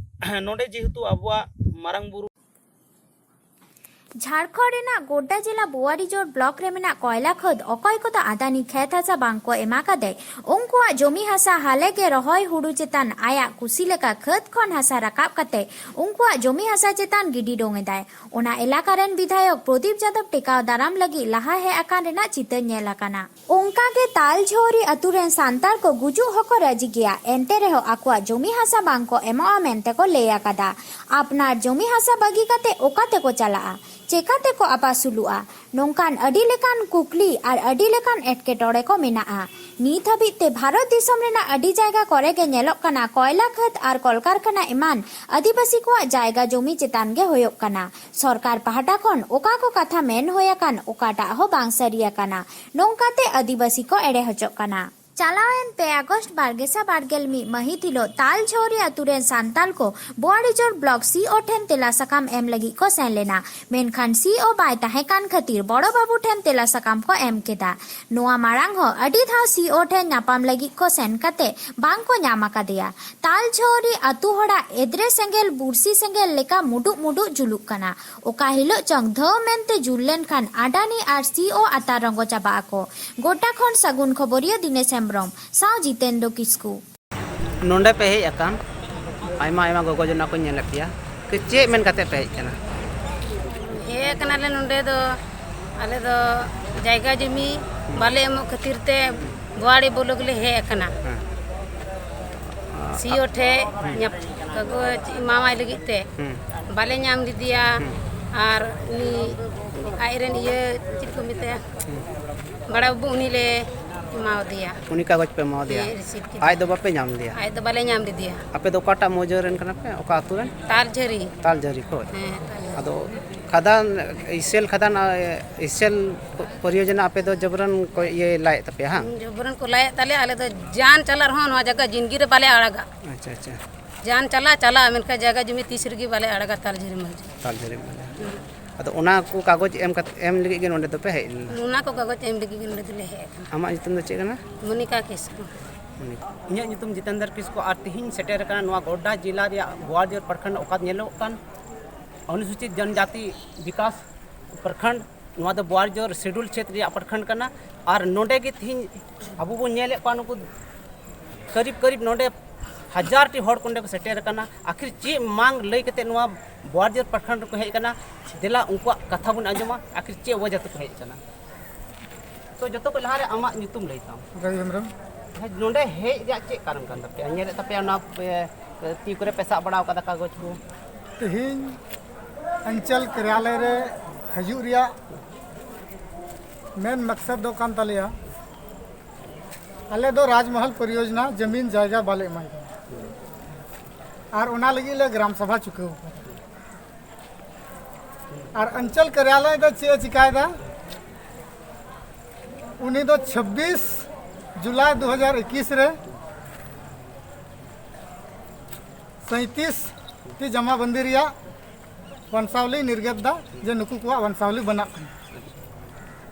ᱱᱚᱰᱮ ᱡᱮᱦᱮᱛᱩ ᱟᱵᱚᱣᱟᱜ ᱢᱟᱨᱟᱝ ᱵᱩᱨᱩ ᱡᱷᱟᱲᱠᱷᱚᱸᱰ ᱨᱮᱱᱟᱜ ᱜᱳᱰᱰᱟ ᱡᱮᱞᱟ ᱵᱳᱣᱟᱨᱤᱡᱳᱲ ᱵᱞᱚᱠ ᱨᱮ ᱢᱮᱱᱟᱜ ᱠᱚᱭᱞᱟ ᱠᱷᱟᱹᱫᱽ ᱚᱠᱚᱭ ᱠᱚᱫᱚ ᱟᱫᱟᱱᱤ ᱠᱷᱮᱛ ᱦᱟᱥᱟ ᱵᱟᱝ ᱠᱚ ᱮᱢᱟ ᱠᱟᱫᱮ, ᱩᱱᱠᱩᱣᱟᱜ ᱡᱚᱢᱤ ᱦᱟᱥᱟ ᱦᱟᱞᱮ ᱜᱮ ᱨᱚᱦᱚᱭ ᱦᱩᱲᱩ ᱪᱮᱛᱟᱱ ᱟᱭᱟᱜ ᱠᱩᱥᱤ ᱞᱮᱠᱟ ᱠᱷᱟᱹᱫᱽ ᱠᱷᱚᱱ ᱦᱟᱥᱟ ᱨᱟᱠᱟᱵ ᱠᱟᱛᱮ ᱩᱱᱠᱩᱣᱟᱜ ᱡᱚᱢᱤ ᱦᱟᱥᱟ ᱪᱮᱛᱟᱱ ᱜᱤᱰᱤ ᱰᱚᱝ ᱮᱫᱟᱭ᱾ ᱚᱱᱟ ᱮᱞᱟᱠᱟ ᱨᱮᱱ ᱵᱤᱫᱷᱟᱭᱚᱠ ᱯᱨᱚᱫᱤᱯ ᱡᱟᱫᱚᱵ ᱴᱮᱠᱟᱣ ᱫᱟᱨᱟᱢ ᱞᱟᱹᱜᱤᱫ ᱞᱟᱦᱟ ᱦᱮᱡ ᱟᱠᱟᱱ ᱨᱮᱱᱟᱜ ᱪᱤᱛᱟᱹᱨ ᱧᱮᱞ ᱟᱠᱟᱱᱟ᱾ ᱚᱱᱠᱟ ᱜᱮ ᱛᱟᱞᱡᱷᱚᱣᱨᱤ ᱟᱹᱛᱩ ᱨᱮᱱ ᱥᱟᱱᱛᱟᱲ ᱠᱚ ᱜᱩᱡᱩᱜ ᱦᱚᱸᱠᱚ ᱨᱟᱹᱡᱤ ᱜᱮᱭᱟ, ᱮᱱᱛᱮ ᱨᱮᱦᱚᱸ ᱟᱠᱚᱣᱟᱜ ᱡᱚᱢᱤ ᱦᱟᱥᱟ ᱵᱟᱝ ᱠᱚ ᱮᱢᱚᱜᱼᱟ ᱢᱮᱱᱛᱮ ᱠᱚ ᱞᱟᱹᱭ ᱟᱠᱟᱫᱟ᱾ ᱟᱯᱱᱟᱨ ᱡᱚᱢᱤ ᱦᱟᱥᱟ ᱵᱟᱹᱜᱤ ᱠᱟᱛᱮ ᱚᱠᱟ ᱛᱮᱠᱚ ᱪᱟᱞᱟᱜᱼᱟ? ᱪᱮᱠᱟ ᱛᱮᱠᱚ ᱟᱯᱟᱥᱩᱞᱩᱜᱼᱟ? ᱱᱚᱝᱠᱟᱱ ᱟᱹᱰᱤ ᱞᱮᱠᱟᱱ ᱠᱩᱠᱞᱤ ᱟᱨ ᱟᱹᱰᱤ ᱞᱮᱠᱟᱱ ᱮᱴᱠᱮᱴᱚᱬᱮ ᱠᱚ ᱢᱮᱱᱟᱜᱼᱟ᱾ ᱱᱤᱛ ᱦᱟᱹᱵᱤᱡ ᱛᱮ ᱵᱷᱟᱨᱚᱛ ᱫᱤᱥᱚᱢ ᱨᱮᱱᱟᱜ ᱟᱹᱰᱤ ᱡᱟᱭᱜᱟ ᱠᱚᱨᱮ ᱜᱮ ᱧᱮᱞᱚᱜ ᱠᱟᱱᱟ, ᱠᱚᱭᱞᱟ ᱠᱷᱟᱹᱫᱽ ᱟᱨ ᱠᱚᱞᱠᱟᱨᱠᱷᱟᱱᱟ ᱮᱢᱟᱱ ᱟᱹᱫᱤᱵᱟᱹᱥᱤ ᱠᱚᱣᱟᱜ ᱡᱟᱭᱜᱟ ᱡᱚᱢᱤ ᱪᱮᱛᱟᱱ ᱜᱮ ᱦᱩᱭᱩᱜ ᱠᱟᱱᱟ᱾ ᱥᱚᱨᱠᱟᱨ ᱯᱟᱦᱴᱟ ᱠᱷᱚᱱ ᱚᱠᱟ ᱠᱚ ᱠᱟᱛᱷᱟ ᱢᱮᱱ ᱦᱩᱭ ᱟᱠᱟᱱ, ᱚᱠᱟᱴᱟᱜ ᱦᱚᱸ ᱵᱟᱝ ᱥᱟᱹᱨᱤ ᱟᱠᱟᱱᱟ᱾ ᱱᱚᱝᱠᱟᱛᱮ ᱟᱹᱫᱤᱵᱟᱹᱥᱤ ᱠᱚ ᱮᱲᱮ ᱦᱚᱪᱚᱜ ᱠᱟᱱᱟ᱾ ᱪᱟᱞᱟᱣᱮᱱ ᱯᱮ ᱟᱜᱚᱥᱴ ᱵᱟᱨᱜᱮᱥᱟ ᱵᱟᱨᱜᱮᱞ ᱢᱤᱫ ᱢᱟᱹᱦᱤᱛ ᱦᱤᱞᱚᱜ ᱛᱟᱞᱡᱷᱚᱣᱨᱤ ᱟᱹᱛᱩ ᱨᱮᱱ ᱥᱟᱱᱛᱟᱞ ᱠᱚ ᱵᱳᱣᱟᱨᱤᱡᱳᱲ ᱵᱞᱚᱠ ᱥᱤ ᱳ ᱴᱷᱮᱱ ᱛᱮᱞᱟ ᱥᱟᱠᱟᱢ ᱮᱢ ᱞᱟᱹᱜᱤᱫ ᱠᱚ ᱥᱮᱱ ᱞᱮᱱᱟ᱾ ᱢᱮᱱᱠᱷᱟᱱ ᱥᱤ ᱳ ᱵᱟᱭ ᱛᱟᱦᱮᱸ ᱠᱟᱱ ᱠᱷᱟᱹᱛᱤᱨ ᱵᱚᱲᱚ ᱵᱟᱹᱵᱩ ᱴᱷᱮᱱ ᱛᱮᱞᱟ ᱥᱟᱠᱟᱢ ᱠᱚ ᱮᱢ ᱠᱮᱫᱟ᱾ ᱱᱚᱣᱟ ᱢᱟᱲᱟᱝ ᱦᱚᱸ ᱟᱹᱰᱤ ᱫᱷᱟᱣ ᱥᱤ ᱳ ᱴᱷᱮᱱ ᱧᱟᱯᱟᱢ ᱞᱟᱹᱜᱤᱫ ᱠᱚ ᱥᱮᱱ ᱠᱟᱛᱮ ᱵᱟᱝ ᱠᱚ ᱧᱟᱢ ᱟᱠᱟᱫᱮᱭᱟ᱾ ᱛᱟᱞᱡᱷᱚᱣᱨᱤ ᱟᱹᱛᱩ ᱦᱚᱲᱟᱜ ᱮᱫᱽᱨᱮ ᱥᱮᱸᱜᱮᱞ ᱵᱩᱨᱥᱤ ᱥᱮᱸᱜᱮᱞ ᱞᱮᱠᱟ ᱢᱩᱰᱩᱜ ᱢᱩᱰᱩᱜ ᱡᱩᱞᱩᱜ ᱠᱟᱱᱟ᱾ ᱚᱠᱟ ᱦᱤᱞᱚᱜ ᱪᱚᱝ ᱫᱷᱟᱹᱣ ᱢᱮᱱᱛᱮ ᱡᱩᱞ ᱞᱮᱱᱠᱷᱟᱱ ᱟᱰᱟᱱᱤ ᱟᱨ ᱥᱤ ᱳ ᱟᱛᱟᱨ ᱨᱚᱸᱜᱚ ᱪᱟᱵᱟᱜ ᱟᱠᱚ᱾ ᱜᱚᱰᱰᱟ ᱠᱷᱚᱱ ᱥᱟᱹᱜᱩᱱ ᱠᱷᱚᱵᱚᱨᱤᱭᱟᱹ ᱫᱤᱱᱮᱥ ᱦᱮᱢᱵᱽᱨᱚᱢ ᱥᱟᱶ ᱡᱤᱛᱮᱱᱫᱨᱚ ᱠᱤᱥᱠᱩ᱾ ᱱᱚᱰᱮ ᱯᱮ ᱦᱮᱡ ᱟᱠᱟᱱ ᱟᱭᱢᱟ ᱟᱭᱢᱟ ᱜᱚᱜᱚ ᱡᱚᱱᱟ ᱠᱚᱧ ᱧᱮᱞᱮᱫ ᱯᱮᱭᱟ, ᱛᱚ ᱪᱮᱫ ᱢᱮᱱ ᱠᱟᱛᱮ ᱯᱮ ᱦᱮᱡ ᱟᱠᱟᱱᱟ? ᱦᱮᱡ ᱠᱟᱱᱟᱞᱮ ᱱᱚᱰᱮ ᱫᱚ, ᱟᱞᱮ ᱫᱚ ᱡᱟᱭᱜᱟ ᱡᱚᱢᱤ ᱵᱟᱞᱮ ᱮᱢᱚᱜ ᱠᱷᱟᱹᱛᱤᱨ ᱛᱮ ᱵᱳᱣᱟᱲᱤ ᱵᱞᱚᱠ ᱞᱮ ᱦᱮᱡ ᱟᱠᱟᱱᱟ᱾ ᱦᱮᱸ᱾ ᱥᱤᱭᱳ ᱴᱷᱮᱡ ᱦᱮᱸ᱾ ᱧᱟᱯ-, ᱠᱟᱜᱚᱡᱽ ᱮᱢᱟᱣᱟᱭ ᱞᱟᱹᱜᱤᱫ ᱛᱮ ᱦᱮᱸ᱾ ᱵᱟᱞᱮ ᱧᱟᱢ ᱞᱮᱫᱮᱭᱟ᱾ ᱦᱮᱸ᱾ ᱟᱨ ᱩᱱᱤ ᱟᱡᱨᱮᱱ ᱤᱭᱟᱹ ᱪᱮᱫ ᱠᱚ ᱢᱮᱛᱟᱭᱟ, ᱦᱮᱸ᱾ ᱵᱟᱲᱟ ᱵᱟᱹᱵᱩ, ᱩᱱᱤ ᱞᱮ ᱮᱢᱟᱣᱟᱫᱮᱭᱟ᱾ ᱩᱱᱤ ᱠᱟᱜᱚᱡᱽ ᱯᱮ ᱮᱢᱟᱣᱟᱫᱮᱭᱟ? ᱦᱮᱸ, ᱨᱤᱥᱤᱵᱷ ᱠᱮᱫᱟ᱾ ᱟᱡ ᱫᱚ ᱵᱟᱯᱮ ᱧᱟᱢ ᱞᱮᱫᱮᱭᱟ? ᱟᱡ ᱫᱚ ᱵᱟᱞᱮ ᱧᱟᱢ ᱞᱮᱫᱮᱭᱟ᱾ ᱟᱯᱮ ᱫᱚ ᱚᱠᱟᱴᱟᱜ ᱢᱟᱹᱡᱷᱤ ᱨᱮᱱ ᱠᱟᱱᱟ ᱯᱮ? ᱚᱠᱟ ᱟᱹᱛᱩ ᱨᱮᱱ? ᱛᱟᱞᱡᱷᱟᱹᱨᱤ᱾ ᱛᱟᱞᱡᱷᱟᱹᱨᱤ ᱠᱷᱚᱡ? ᱦᱮᱸ, ᱛᱟᱞᱡᱷᱟᱹᱨᱤ᱾ ᱟᱫᱚ ᱠᱷᱟᱫᱟᱱ, ᱤᱥᱮᱞ ᱠᱷᱟᱫᱟᱱ, ᱟ, ᱤᱥᱮᱞ ᱯᱚᱨᱤᱭᱳᱡᱚᱱᱟ ᱟᱯᱮ ᱫᱚ ᱡᱚᱵᱨᱟᱱ ᱠᱚ ᱤᱭᱟᱹ ᱞᱟᱭᱮᱫ ᱛᱟᱯᱮᱭᱟ, ᱦᱟᱝ? ᱡᱚᱵᱨᱟᱱ ᱠᱚ ᱞᱟᱭᱮᱫ ᱛᱟᱞᱮᱭᱟ, ᱟᱞᱮ ᱫᱚ ᱡᱟᱱ ᱪᱟᱞᱟᱜ ᱨᱮᱦᱚᱸ ᱱᱚᱣᱟ ᱡᱟᱭᱜᱟ ᱡᱤᱱᱫᱮᱜᱤ ᱨᱮ ᱵᱟᱞᱮ ᱟᱲᱟᱜᱟ᱾ ᱟᱪᱪᱷᱟ, ᱟᱪᱪᱷᱟ᱾ ᱡᱟᱱ ᱪᱟᱞᱟᱜ, ᱪᱟᱞᱟᱜ, ᱢᱮᱱᱠᱷᱟᱱ ᱡᱟᱭᱜᱟ ᱡᱚᱢᱤ ᱛᱤᱥ ᱨᱮᱜᱮ ᱵᱟᱞᱮ ᱟᱲᱟᱜᱟ ᱛᱟᱞᱡᱷᱟᱹᱨᱤ ᱢᱟᱹᱡᱷᱤ᱾ ᱛᱟᱞᱡᱷᱟᱹᱨᱤ ᱢᱟᱹᱡᱷᱤ᱾ ᱦᱩᱸ᱾ ᱟᱫᱚ ᱚᱱᱟ ᱠᱚ ᱠᱟᱜᱚᱡᱽ ᱮᱢ ᱠᱟᱛᱮ, ᱮᱢ ᱞᱟᱹᱜᱤᱫ ᱜᱮ ᱱᱚᱰᱮ ᱫᱚᱯᱮ ᱦᱮᱡ ᱞᱮᱱᱟ? ᱚᱱᱟ ᱠᱚ ᱠᱟᱜᱚᱡᱽ ᱮᱢ ᱞᱟᱹᱜᱤᱫ ᱜᱮ ᱱᱚᱰᱮ ᱫᱚᱞᱮ ᱦᱮᱡ ᱟᱠᱟᱱᱟ᱾ ᱟᱢᱟᱜ ᱧᱩᱛᱩᱢ ᱫᱚ ᱪᱮᱫ ᱠᱟᱱᱟ? ᱢᱚᱱᱤᱠᱟ ᱠᱤᱥᱠᱩ᱾ ᱢᱚᱱᱤᱠᱟ᱾ ᱤᱧᱟᱹᱜ ᱧᱩᱛᱩᱢ ᱡᱤᱛᱮᱱᱫᱨ ᱠᱤᱥᱠᱩ ᱟᱨ ᱛᱤᱦᱤᱧ ᱥᱮᱴᱮᱨ ᱟᱠᱟᱱᱟ ᱱᱚᱣᱟ ᱜᱳᱰᱰᱟ ᱡᱮᱞᱟ ᱨᱮᱭᱟᱜ ᱜᱳᱣᱟᱨᱡᱳᱨ ᱯᱨᱚᱠᱷᱚᱸᱰ ᱚᱠᱟ ᱧᱮᱞᱚᱜ ᱠᱟᱱ ᱚᱱᱩᱥᱩᱪᱤᱛ ᱡᱚᱱᱡᱟᱛᱤ ᱵᱤᱠᱟᱥ ᱯᱨᱚᱠᱷᱚᱸᱰ, ᱱᱚᱣᱟ ᱫᱚ ᱵᱳᱣᱟᱨᱡᱳᱨ ᱥᱤᱰᱩᱞ ᱪᱷᱮᱛᱨᱚ ᱨᱮᱭᱟᱜ ᱯᱨᱚᱠᱷᱚᱸᱰ ᱠᱟᱱᱟ᱾ ᱟᱨ ᱱᱚᱰᱮ ᱜᱮ ᱛᱤᱦᱤᱧ ᱟᱵᱚ ᱵᱚᱱ ᱧᱮᱞᱮᱫ ᱠᱚᱣᱟ, ᱱᱩᱠᱩ ᱠᱟᱹᱨᱤᱵ ᱠᱟᱹᱨᱤᱵ ᱱᱚᱰᱮ ᱦᱟᱡᱟᱨ ᱴᱤ ᱦᱚᱲ ᱠᱚ ᱱᱚᱰᱮ ᱠᱚ ᱥᱮᱴᱮᱨ ᱟᱠᱟᱱᱟ᱾ ᱟᱹᱠᱷᱤᱨ ᱪᱮᱫ ᱢᱟᱝ ᱞᱟᱹᱭ ᱠᱟᱛᱮ ᱱᱚᱣᱟ ᱵᱳᱣᱟᱨᱡᱳᱨ ᱯᱨᱚᱠᱷᱚᱸᱰ ᱨᱮᱠᱚ ᱦᱮᱡ ᱟᱠᱟᱱᱟ? ᱫᱮᱞᱟ ᱩᱱᱠᱩᱣᱟᱜ ᱠᱟᱛᱷᱟ ᱵᱚᱱ ᱟᱸᱡᱚᱢᱟ, ᱟᱹᱠᱷᱤᱨ ᱪᱮᱫ ᱚᱡᱮ ᱛᱮᱠᱚ ᱦᱮᱡ ᱟᱠᱟᱱᱟ᱾ ᱛᱚ ᱡᱚᱛᱚ ᱠᱷᱚᱱ ᱞᱟᱦᱟᱨᱮ ᱟᱢᱟᱜ ᱧᱩᱛᱩᱢ ᱞᱟᱹᱭ ᱛᱟᱢ᱾ ᱨᱚᱵᱤ ᱦᱮᱢᱵᱨᱚᱢ᱾ ᱦᱮᱸ, ᱱᱚᱰᱮ ᱦᱮᱡ ᱨᱮᱭᱟᱜ ᱪᱮᱫ ᱠᱟᱨᱚᱱ ᱠᱟᱱ ᱛᱟᱯᱮᱭᱟ? ᱧᱮᱞᱮᱫ ᱛᱟᱯᱮᱭᱟ ᱚᱱᱟ ᱯᱮ, ᱛᱤ ᱠᱚᱨᱮ ᱯᱮ ᱥᱟᱵ ᱵᱟᱲᱟ ᱟᱠᱟᱫᱟ ᱠᱟᱜᱚᱡᱽ ᱠᱚ᱾ ᱛᱮᱦᱮᱧ ᱚᱧᱪᱚᱞ ᱠᱟᱨᱭᱟᱞᱚᱭ ᱨᱮ ᱦᱤᱡᱩᱜ ᱨᱮᱭᱟᱜ ᱢᱮᱱ ᱢᱟᱠᱥᱟᱫ ᱫᱚ ᱠᱟᱱ ᱛᱟᱞᱮᱭᱟ, ᱟᱞᱮ ᱫᱚ ᱨᱟᱡᱽᱢᱚᱦᱚᱞ ᱯᱚᱨᱤᱭᱳᱡᱚᱱᱟ ᱡᱟᱢᱤᱱ ᱡᱟᱭᱜᱟ ᱵᱟᱞᱮ ᱮᱢᱟᱭ ᱠᱟᱱᱟ᱾ ᱟᱨ ᱚᱱᱟ ᱞᱟᱹᱜᱤᱫ ᱞᱮ ᱜᱨᱟᱢ ᱥᱟᱵᱷᱟ ᱪᱩᱠᱟᱹᱣ ᱟᱠᱟᱫᱟ᱾ ᱟᱨ ᱚᱧᱪᱚᱞ ᱠᱟᱨᱭᱟᱞᱚᱭ ᱫᱚ ᱪᱮᱫ ᱮ ᱪᱤᱠᱟᱭᱮᱫᱟ? ᱩᱱᱤ ᱫᱚ ᱪᱷᱟᱵᱵᱤᱥ ᱡᱩᱞᱟᱭ ᱫᱩ ᱦᱟᱡᱟᱨ ᱮᱠᱩᱥ ᱨᱮ ᱥᱟᱸᱭᱛᱤᱥ ᱴᱤ ᱡᱟᱢᱟᱵᱚᱱᱫᱤ ᱨᱮᱭᱟᱜ ᱵᱚᱝᱥᱟᱵᱚᱞᱤ ᱱᱤᱨᱜᱟᱛ ᱫᱟ ᱡᱮ ᱱᱩᱠᱩ ᱠᱚᱣᱟᱜ ᱵᱚᱝᱥᱟᱵᱚᱞᱤ ᱵᱮᱱᱟᱜ ᱠᱟᱱᱟ᱾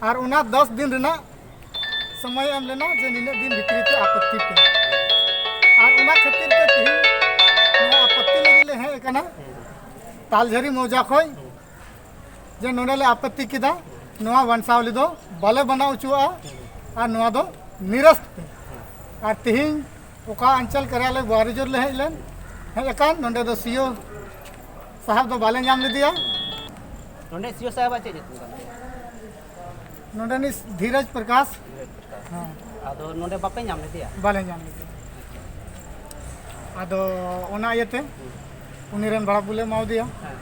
ᱟᱨ ᱚᱱᱟ ᱫᱚᱥ ᱫᱤᱱ ᱨᱮᱱᱟᱜ ᱥᱚᱢᱚᱭ ᱮᱢ ᱞᱮᱱᱟ ᱡᱮ ᱱᱤᱱᱟᱹᱜ ᱫᱤᱱ ᱵᱷᱤᱛᱨᱤ ᱛᱮ ᱟᱯᱚᱛᱛᱤ ᱯᱮ᱾ ᱟᱨ ᱚᱱᱟ ᱠᱷᱟᱹᱛᱤᱨ ᱛᱮ ᱛᱮᱦᱮᱧ ᱱᱚᱣᱟ ᱟᱯᱚᱛᱛᱤ ᱞᱟᱹᱜᱤᱫ ᱞᱮ ᱦᱮᱡ ᱟᱠᱟᱱᱟ ᱛᱟᱞᱡᱷᱟᱹᱨᱤ ᱢᱚᱣᱡᱟ ᱠᱷᱚᱱ, ᱡᱮ ᱱᱚᱰᱮ ᱞᱮ ᱟᱯᱚᱛᱛᱤ ᱠᱮᱫᱟ, ᱱᱚᱣᱟ ᱵᱚᱝᱥᱟᱵᱚᱞᱤ ᱫᱚ ᱵᱟᱞᱮ ᱵᱮᱱᱟᱣ ᱦᱚᱪᱚᱣᱟᱜᱼᱟ ᱟᱨ ᱱᱚᱣᱟ ᱫᱚ ᱱᱤᱨᱟᱥᱛ ᱯᱮ᱾ ᱟᱨ ᱛᱮᱦᱮᱧ ᱚᱠᱟ ᱚᱧᱪᱚᱞ ᱠᱟᱨᱭᱟᱞᱚᱭ ᱵᱳᱣᱟᱨᱤᱡᱳᱨ ᱞᱮ ᱦᱮᱡ ᱞᱮᱱ, ᱦᱮᱡ ᱟᱠᱟᱱ, ᱱᱚᱰᱮ ᱫᱚ ᱥᱤᱭᱳ ᱥᱟᱦᱟᱵ ᱫᱚ ᱵᱟᱞᱮ ᱧᱟᱢ ᱞᱮᱫᱮᱭᱟ᱾ ᱱᱚᱰᱮ ᱥᱤᱭᱳ ᱥᱟᱦᱮᱵᱟᱜ ᱪᱮᱫ ᱧᱩᱛᱩᱢ ᱠᱟᱱ ᱛᱟᱭᱟ? ᱱᱚᱰᱮᱱᱤᱡ ᱫᱷᱤᱨᱟᱡᱽ ᱯᱨᱚᱠᱟᱥ᱾ ᱫᱷᱤᱨᱟᱡᱽ ᱯᱨᱚᱠᱟᱥ᱾ ᱦᱮᱸ᱾ ᱟᱫᱚ ᱱᱚᱰᱮ ᱵᱟᱯᱮ ᱧᱟᱢ ᱞᱮᱫᱮᱭᱟ? ᱵᱟᱞᱮ ᱧᱟᱢ ᱞᱮᱫᱮᱭᱟ᱾ ᱟᱫᱚ ᱚᱱᱟ ᱤᱭᱟᱹᱛᱮ ᱩᱱᱤ ᱨᱮᱱ ᱵᱟᱲᱟ ᱵᱚᱞᱮ ᱮᱢᱟᱣᱟᱫᱮᱭᱟ᱾ ᱦᱮᱸ᱾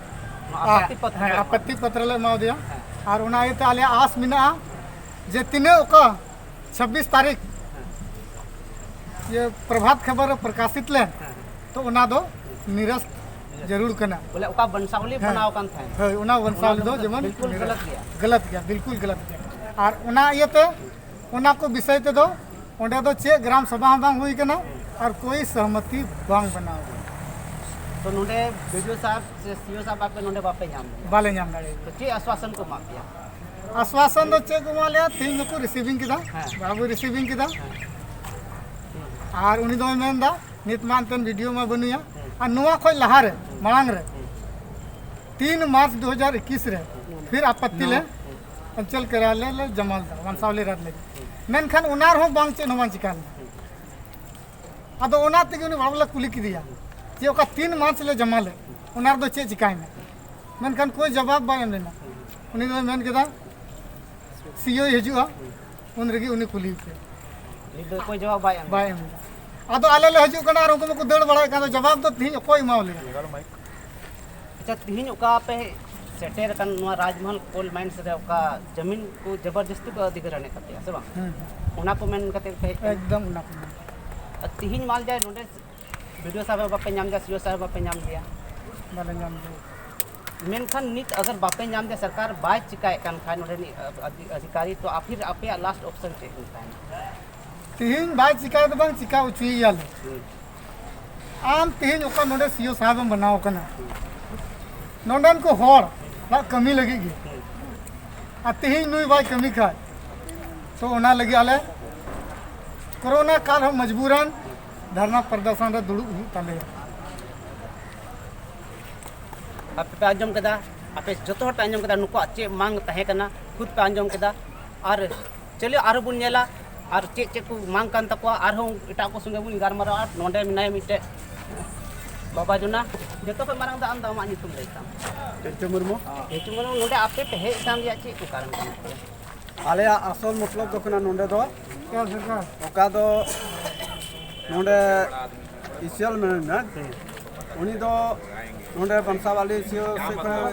ᱱᱚᱣᱟ ᱟᱨ ᱟᱯᱟᱛᱤ ᱯᱚᱛᱨᱚ ᱦᱮᱸ, ᱞᱮ ᱮᱢᱟ᱾ ᱟᱯᱟᱛᱤ ᱯᱚᱛᱨᱚ ᱞᱮ ᱮᱢᱟᱣᱟᱫᱮᱭᱟ᱾ ᱦᱮᱸ᱾ ᱟᱨ ᱚᱱᱟ ᱤᱭᱟᱹᱛᱮ ᱟᱞᱮᱭᱟᱜ ᱟᱥ ᱢᱮᱱᱟᱜᱼᱟ ᱡᱮ ᱛᱤᱱᱟᱹᱜ ᱚᱠᱟ ᱪᱷᱟᱵᱵᱤᱥ ᱛᱟᱹᱨᱤᱠᱷ ᱦᱮᱸ᱾ ᱤᱭᱟᱹ ᱯᱨᱚᱵᱷᱟᱛ ᱠᱷᱚᱵᱚᱨ ᱨᱮ ᱯᱨᱚᱠᱟᱥᱤᱛ ᱞᱮᱱ, ᱦᱮᱸ᱾ ᱛᱚ ᱚᱱᱟ ᱫᱚ ᱱᱤᱨᱟᱥ ᱡᱟᱹᱨᱩᱲ ᱠᱟᱱᱟ᱾ ᱵᱚᱞᱮ ᱚᱠᱟ ᱵᱚᱝᱥᱟᱵᱚᱞᱤ ᱦᱮᱸ᱾ ᱵᱮᱱᱟᱣ ᱟᱠᱟᱱ ᱛᱟᱦᱮᱸᱫ᱾ ᱦᱳᱭ, ᱚᱱᱟ ᱵᱚᱝᱥᱟᱵᱚᱞᱤ ᱫᱚ ᱡᱮᱢᱚᱱ ᱵᱤᱞᱠᱩᱞ ᱱᱤᱨᱟᱥ᱾ ᱜᱟᱞᱟᱛ ᱜᱮᱭᱟ᱾ ᱜᱟᱞᱟᱛ ᱜᱮᱭᱟ, ᱵᱤᱞᱠᱩᱞ ᱜᱟᱞᱟᱛ ᱜᱮᱭᱟ᱾ ᱟᱨ ᱚᱱᱟ ᱤᱭᱟᱹᱛᱮ ᱚᱱᱟ ᱠᱚ ᱵᱤᱥᱚᱭ ᱛᱮᱫᱚ ᱚᱸᱰᱮ ᱫᱚ ᱪᱮᱫ ᱜᱨᱟᱢ ᱥᱚᱵᱷᱟ ᱦᱚᱸ ᱵᱟᱝ ᱦᱩᱭ ᱠᱟᱱᱟ ᱟᱨ ᱠᱳᱭ ᱥᱚᱦᱢᱚᱛᱤ ᱵᱟᱝ ᱵᱮᱱᱟᱣ ᱟᱠᱟᱱᱟ᱾ ᱛᱚ ᱱᱚᱰᱮ ᱵᱤ ᱰᱤ ᱳ ᱥᱟᱦᱮᱵ ᱥᱮ ᱥᱤ ᱤ ᱳ ᱥᱟᱦᱮᱵ ᱟᱯᱮ ᱱᱚᱰᱮ ᱵᱟᱯᱮ ᱧᱟᱢ ᱞᱮᱫᱟ? ᱵᱟᱞᱮ ᱧᱟᱢ ᱫᱟᱲᱮᱭᱟᱫᱟ᱾ ᱛᱚ ᱪᱮᱫ ᱟᱥᱣᱟᱥᱚᱱ ᱠᱚ ᱮᱢᱟᱜ ᱯᱮᱭᱟ? ᱟᱥᱣᱟᱥᱚᱱ ᱫᱚ ᱪᱮᱫ ᱠᱚ ᱮᱢᱟᱜ ᱞᱮᱭᱟ, ᱛᱮᱦᱮᱧ ᱫᱚᱠᱚ ᱨᱤᱥᱤᱵᱷᱤᱝ ᱠᱮᱫᱟ, ᱦᱮᱸ᱾ ᱵᱟᱵᱩᱭ ᱨᱤᱥᱤᱵᱷᱤᱝ ᱠᱮᱫᱟ᱾ ᱦᱮᱸ᱾ ᱟᱨ ᱩᱱᱤ ᱫᱚᱭ ᱢᱮᱱᱫᱟ, ᱱᱤᱛ ᱢᱟ ᱮᱱᱛᱮᱫ ᱵᱤ ᱰᱤ ᱳ ᱢᱟ ᱵᱟᱹᱱᱩᱭᱟ᱾ ᱦᱮᱸ᱾ ᱟᱨ ᱱᱚᱣᱟ ᱠᱷᱚᱱ ᱞᱟᱦᱟᱨᱮ, ᱦᱮᱸ᱾ ᱢᱟᱲᱟᱝ ᱨᱮ, ᱦᱮᱸ᱾ ᱛᱤᱱ ᱢᱟᱨᱪ ᱫᱩ ᱦᱟᱡᱟᱨ ᱤᱠᱤᱥ ᱨᱮ ᱦᱮᱸ᱾ ᱯᱷᱤᱨ ᱟᱯᱚᱛᱛᱤ ᱞᱮ ᱦᱮᱸ᱾ ᱚᱧᱪᱚᱞ ᱠᱟᱨᱭᱟᱞᱚᱭ ᱞᱮ ᱡᱚᱢᱟ ᱞᱮᱫᱟ, ᱵᱚᱝᱥᱟᱵᱚᱞᱤ ᱨᱟᱡᱽ ᱞᱟᱹᱜᱤᱫ᱾ ᱦᱮᱸ᱾ ᱢᱮᱱᱠᱷᱟᱱ ᱚᱱᱟ ᱨᱮᱦᱚᱸ ᱵᱟᱝ, ᱪᱮᱫ ᱦᱚᱸ ᱵᱟᱝ ᱪᱤᱠᱟ ᱞᱮᱱᱟ᱾ ᱦᱮᱸ᱾ ᱟᱫᱚ ᱚᱱᱟ ᱛᱮᱜᱮ ᱩᱱᱤ ᱵᱟᱵᱟ ᱞᱮ ᱠᱩᱞᱤ ᱠᱮᱫᱮᱭᱟ ᱡᱮ ᱚᱠᱟ ᱛᱤᱱ ᱢᱟᱨᱪ ᱞᱮ ᱡᱚᱢᱟ ᱞᱮᱫ, ᱚᱱᱟ ᱨᱮᱫᱚ ᱪᱮᱫ ᱪᱤᱠᱟᱭᱮᱱᱟ? ᱢᱮᱱᱠᱷᱟᱱ ᱠᱳᱭ ᱡᱚᱵᱟᱵ ᱵᱟᱭ ᱮᱢ ᱞᱮᱱᱟ᱾ ᱩᱱᱤ ᱫᱚᱭ ᱢᱮᱱ ᱠᱮᱫᱟ, ᱥᱤ ᱤ ᱳᱭ ᱦᱤᱡᱩᱜᱼᱟ, ᱩᱱ ᱨᱮᱜᱮ ᱩᱱᱤ ᱠᱩᱞᱤᱭᱮᱯᱮ᱾ ᱱᱤᱛ ᱫᱚ ᱚᱠᱚᱭ ᱡᱚᱵᱟᱵ ᱵᱟᱭ ᱮᱢ ᱞᱮᱫᱟ᱾ ᱵᱟᱭ ᱮᱢ ᱞᱮᱫᱟ᱾ ᱟᱫᱚ ᱟᱞᱮ ᱞᱮ ᱦᱤᱡᱩᱜ ᱠᱟᱱᱟ ᱟᱨ ᱩᱱᱠᱩ ᱢᱟᱠᱚ ᱫᱟᱹᱲ ᱵᱟᱲᱟᱭᱮᱫ ᱠᱟᱱ, ᱟᱫᱚ ᱡᱚᱵᱟᱵ ᱫᱚ ᱛᱮᱦᱮᱧ ᱚᱠᱚᱭ ᱮᱢᱟᱣ ᱞᱮᱭᱟ? ᱟᱪᱪᱷᱟ, ᱛᱮᱦᱮᱧ ᱚᱠᱟ ᱯᱮ ᱥᱮᱴᱮᱨ ᱟᱠᱟᱱ ᱱᱚᱣᱟ ᱨᱟᱡᱽᱢᱚᱦᱚᱞ ᱠᱳᱞ ᱢᱟᱭᱤᱱᱥ ᱨᱮ, ᱚᱠᱟ ᱡᱟᱹᱢᱤᱱ ᱠᱚ ᱡᱚᱵᱚᱨᱡᱚᱥᱛᱤ ᱠᱚ ᱚᱫᱷᱤᱜᱨᱚᱦᱚᱬ ᱮᱫ ᱛᱟᱯᱮᱭᱟ ᱥᱮ ᱵᱟᱝ? ᱦᱮᱸ᱾ ᱚᱱᱟ ᱠᱚ ᱢᱮᱱ ᱠᱟᱛᱮ ᱯᱮ ᱦᱮᱡ ᱠᱟᱱᱟ? ᱮᱠᱫᱚᱢ ᱚᱱᱟ ᱠᱚ ᱢᱮᱱ᱾ ᱟᱨ ᱛᱮᱦᱮᱧ ᱢᱟᱞ ᱡᱟᱭ ᱱᱚᱰᱮ ᱵᱤ ᱰᱤ ᱳ ᱥᱟᱦᱮᱵ ᱵᱟᱯᱮ ᱧᱟᱢ ᱮᱫᱟ, ᱥᱤ ᱤ ᱳ ᱥᱟᱦᱮᱵ ᱵᱟᱯᱮ ᱧᱟᱢ ᱮᱫᱟ᱾ ᱵᱟᱞᱮ ᱧᱟᱢ ᱮᱫᱟ᱾ ᱢᱮᱱᱠᱷᱟᱱ ᱱᱤᱛ ᱟᱜᱟᱨ ᱵᱟᱯᱮ ᱧᱟᱢ ᱮᱫᱟ, ᱥᱚᱨᱠᱟᱨ ᱵᱟᱭ ᱪᱤᱠᱟᱭᱮᱫ ᱠᱟᱱ ᱠᱷᱟᱱ ᱱᱚᱰᱮᱱᱤᱡ ᱟᱹᱫᱷᱤ-, ᱟᱹᱫᱷᱤᱠᱟᱨᱤ, ᱛᱚ ᱟᱯᱷᱤᱨ ᱟᱯᱮᱭᱟᱜ ᱞᱟᱥᱴ ᱚᱯᱥᱚᱱ ᱪᱮᱫ ᱦᱩᱭᱩᱜ ᱛᱟᱦᱮᱱᱟ? ᱛᱤᱦᱤᱧ ᱵᱟᱭ ᱪᱤᱠᱟᱭ ᱫᱚ ᱵᱟᱝ, ᱪᱤᱠᱟ ᱚᱪᱚᱭᱮᱭᱟᱞᱮ᱾ ᱦᱩᱸ᱾ ᱟᱢ ᱛᱤᱦᱤᱧ ᱚᱠᱟ ᱱᱚᱰᱮ ᱥᱤ ᱤ ᱳ ᱥᱟᱦᱮᱵ ᱮᱢ ᱵᱮᱱᱟᱣ ᱠᱟᱱᱟ, ᱱᱚᱰᱮᱱ ᱠᱚ ᱦᱚᱲ ᱟᱜ ᱠᱟᱹᱢᱤ ᱞᱟᱹᱜᱤᱫ ᱜᱮ᱾ ᱦᱩᱸ᱾ ᱟᱨ ᱛᱤᱦᱤᱧ ᱱᱩᱭ ᱵᱟᱭ ᱠᱟᱹᱢᱤ ᱠᱷᱟᱡ, ᱛᱚ ᱚᱱᱟ ᱞᱟᱹᱜᱤᱫ ᱟᱞᱮ ᱠᱳᱨᱳᱱᱟ ᱠᱟᱞ ᱦᱚᱸ ᱢᱚᱡᱽᱵᱩᱨᱟᱱ ᱫᱷᱟᱨᱱᱟ ᱯᱨᱚᱫᱚᱨᱥᱚᱱ ᱨᱮ ᱫᱩᱲᱩᱵ ᱦᱩᱭᱩᱜ ᱛᱟᱞᱮᱭᱟ᱾ ᱟᱯᱮ ᱯᱮ ᱟᱸᱡᱚᱢ ᱠᱮᱫᱟ, ᱟᱯᱮ ᱡᱚᱛᱚ ᱦᱚᱲ ᱯᱮ ᱟᱸᱡᱚᱢ ᱠᱮᱫᱟ, ᱱᱩᱠᱩᱣᱟᱜ ᱪᱮᱫ ᱢᱟᱝ ᱛᱟᱦᱮᱸ ᱠᱟᱱᱟ, ᱠᱷᱩᱫ ᱯᱮ ᱟᱸᱡᱚᱢ ᱠᱮᱫᱟ᱾ ᱟᱨ ᱪᱚᱞᱚ ᱟᱨᱦᱚᱸ ᱵᱚᱱ ᱧᱮᱞᱟ, ᱟᱨ ᱪᱮᱫ ᱪᱮᱫ ᱠᱚ ᱢᱟᱝ ᱠᱟᱱ ᱛᱟᱠᱚᱣᱟ, ᱟᱨᱦᱚᱸ ᱮᱴᱟᱜ ᱠᱚ ᱥᱚᱸᱜᱮ ᱵᱚᱱ ᱜᱟᱞᱢᱟᱨᱟᱣᱟ᱾ ᱱᱚᱰᱮ ᱢᱮᱱᱟᱭᱟ ᱢᱤᱫᱴᱮᱡ ᱵᱟᱵᱟ ᱡᱚᱱᱟ, ᱡᱚᱛᱚ ᱠᱷᱚᱱ ᱢᱟᱨᱟᱝ ᱫᱚ ᱟᱢ ᱫᱚ ᱟᱢᱟᱜ ᱧᱩᱛᱩᱢ ᱞᱟᱹᱭ ᱛᱟᱢ᱾ ᱪᱮᱫ ᱪᱚ ᱢᱩᱨᱢᱩ᱾ ᱪᱮᱫ ᱪᱚ ᱢᱩᱨᱢᱩ, ᱱᱚᱰᱮ ᱟᱯᱮ ᱯᱮ ᱦᱮᱡ ᱟᱠᱟᱱ ᱨᱮᱭᱟᱜ ᱪᱮᱫ ᱠᱚ ᱠᱟᱨᱚᱱ ᱠᱟᱱ ᱛᱟᱯᱮᱭᱟ? ᱟᱞᱮᱭᱟᱜ ᱟᱥᱚᱞ ᱢᱚᱛᱞᱚᱵ ᱫᱚ ᱠᱟᱱᱟ ᱱᱚᱰᱮ ᱫᱚ, ᱚᱠᱟ ᱫᱚ ᱱᱚᱰᱮ ᱤᱥᱤᱭᱟᱞ ᱢᱮᱱᱟᱭᱟ, ᱩᱱᱤ ᱫᱚ ᱱᱚᱰᱮ ᱵᱟᱱᱥᱟᱣᱟᱞᱤ ᱤᱥᱤᱭᱟᱞ ᱥᱮᱫ ᱠᱷᱚᱱ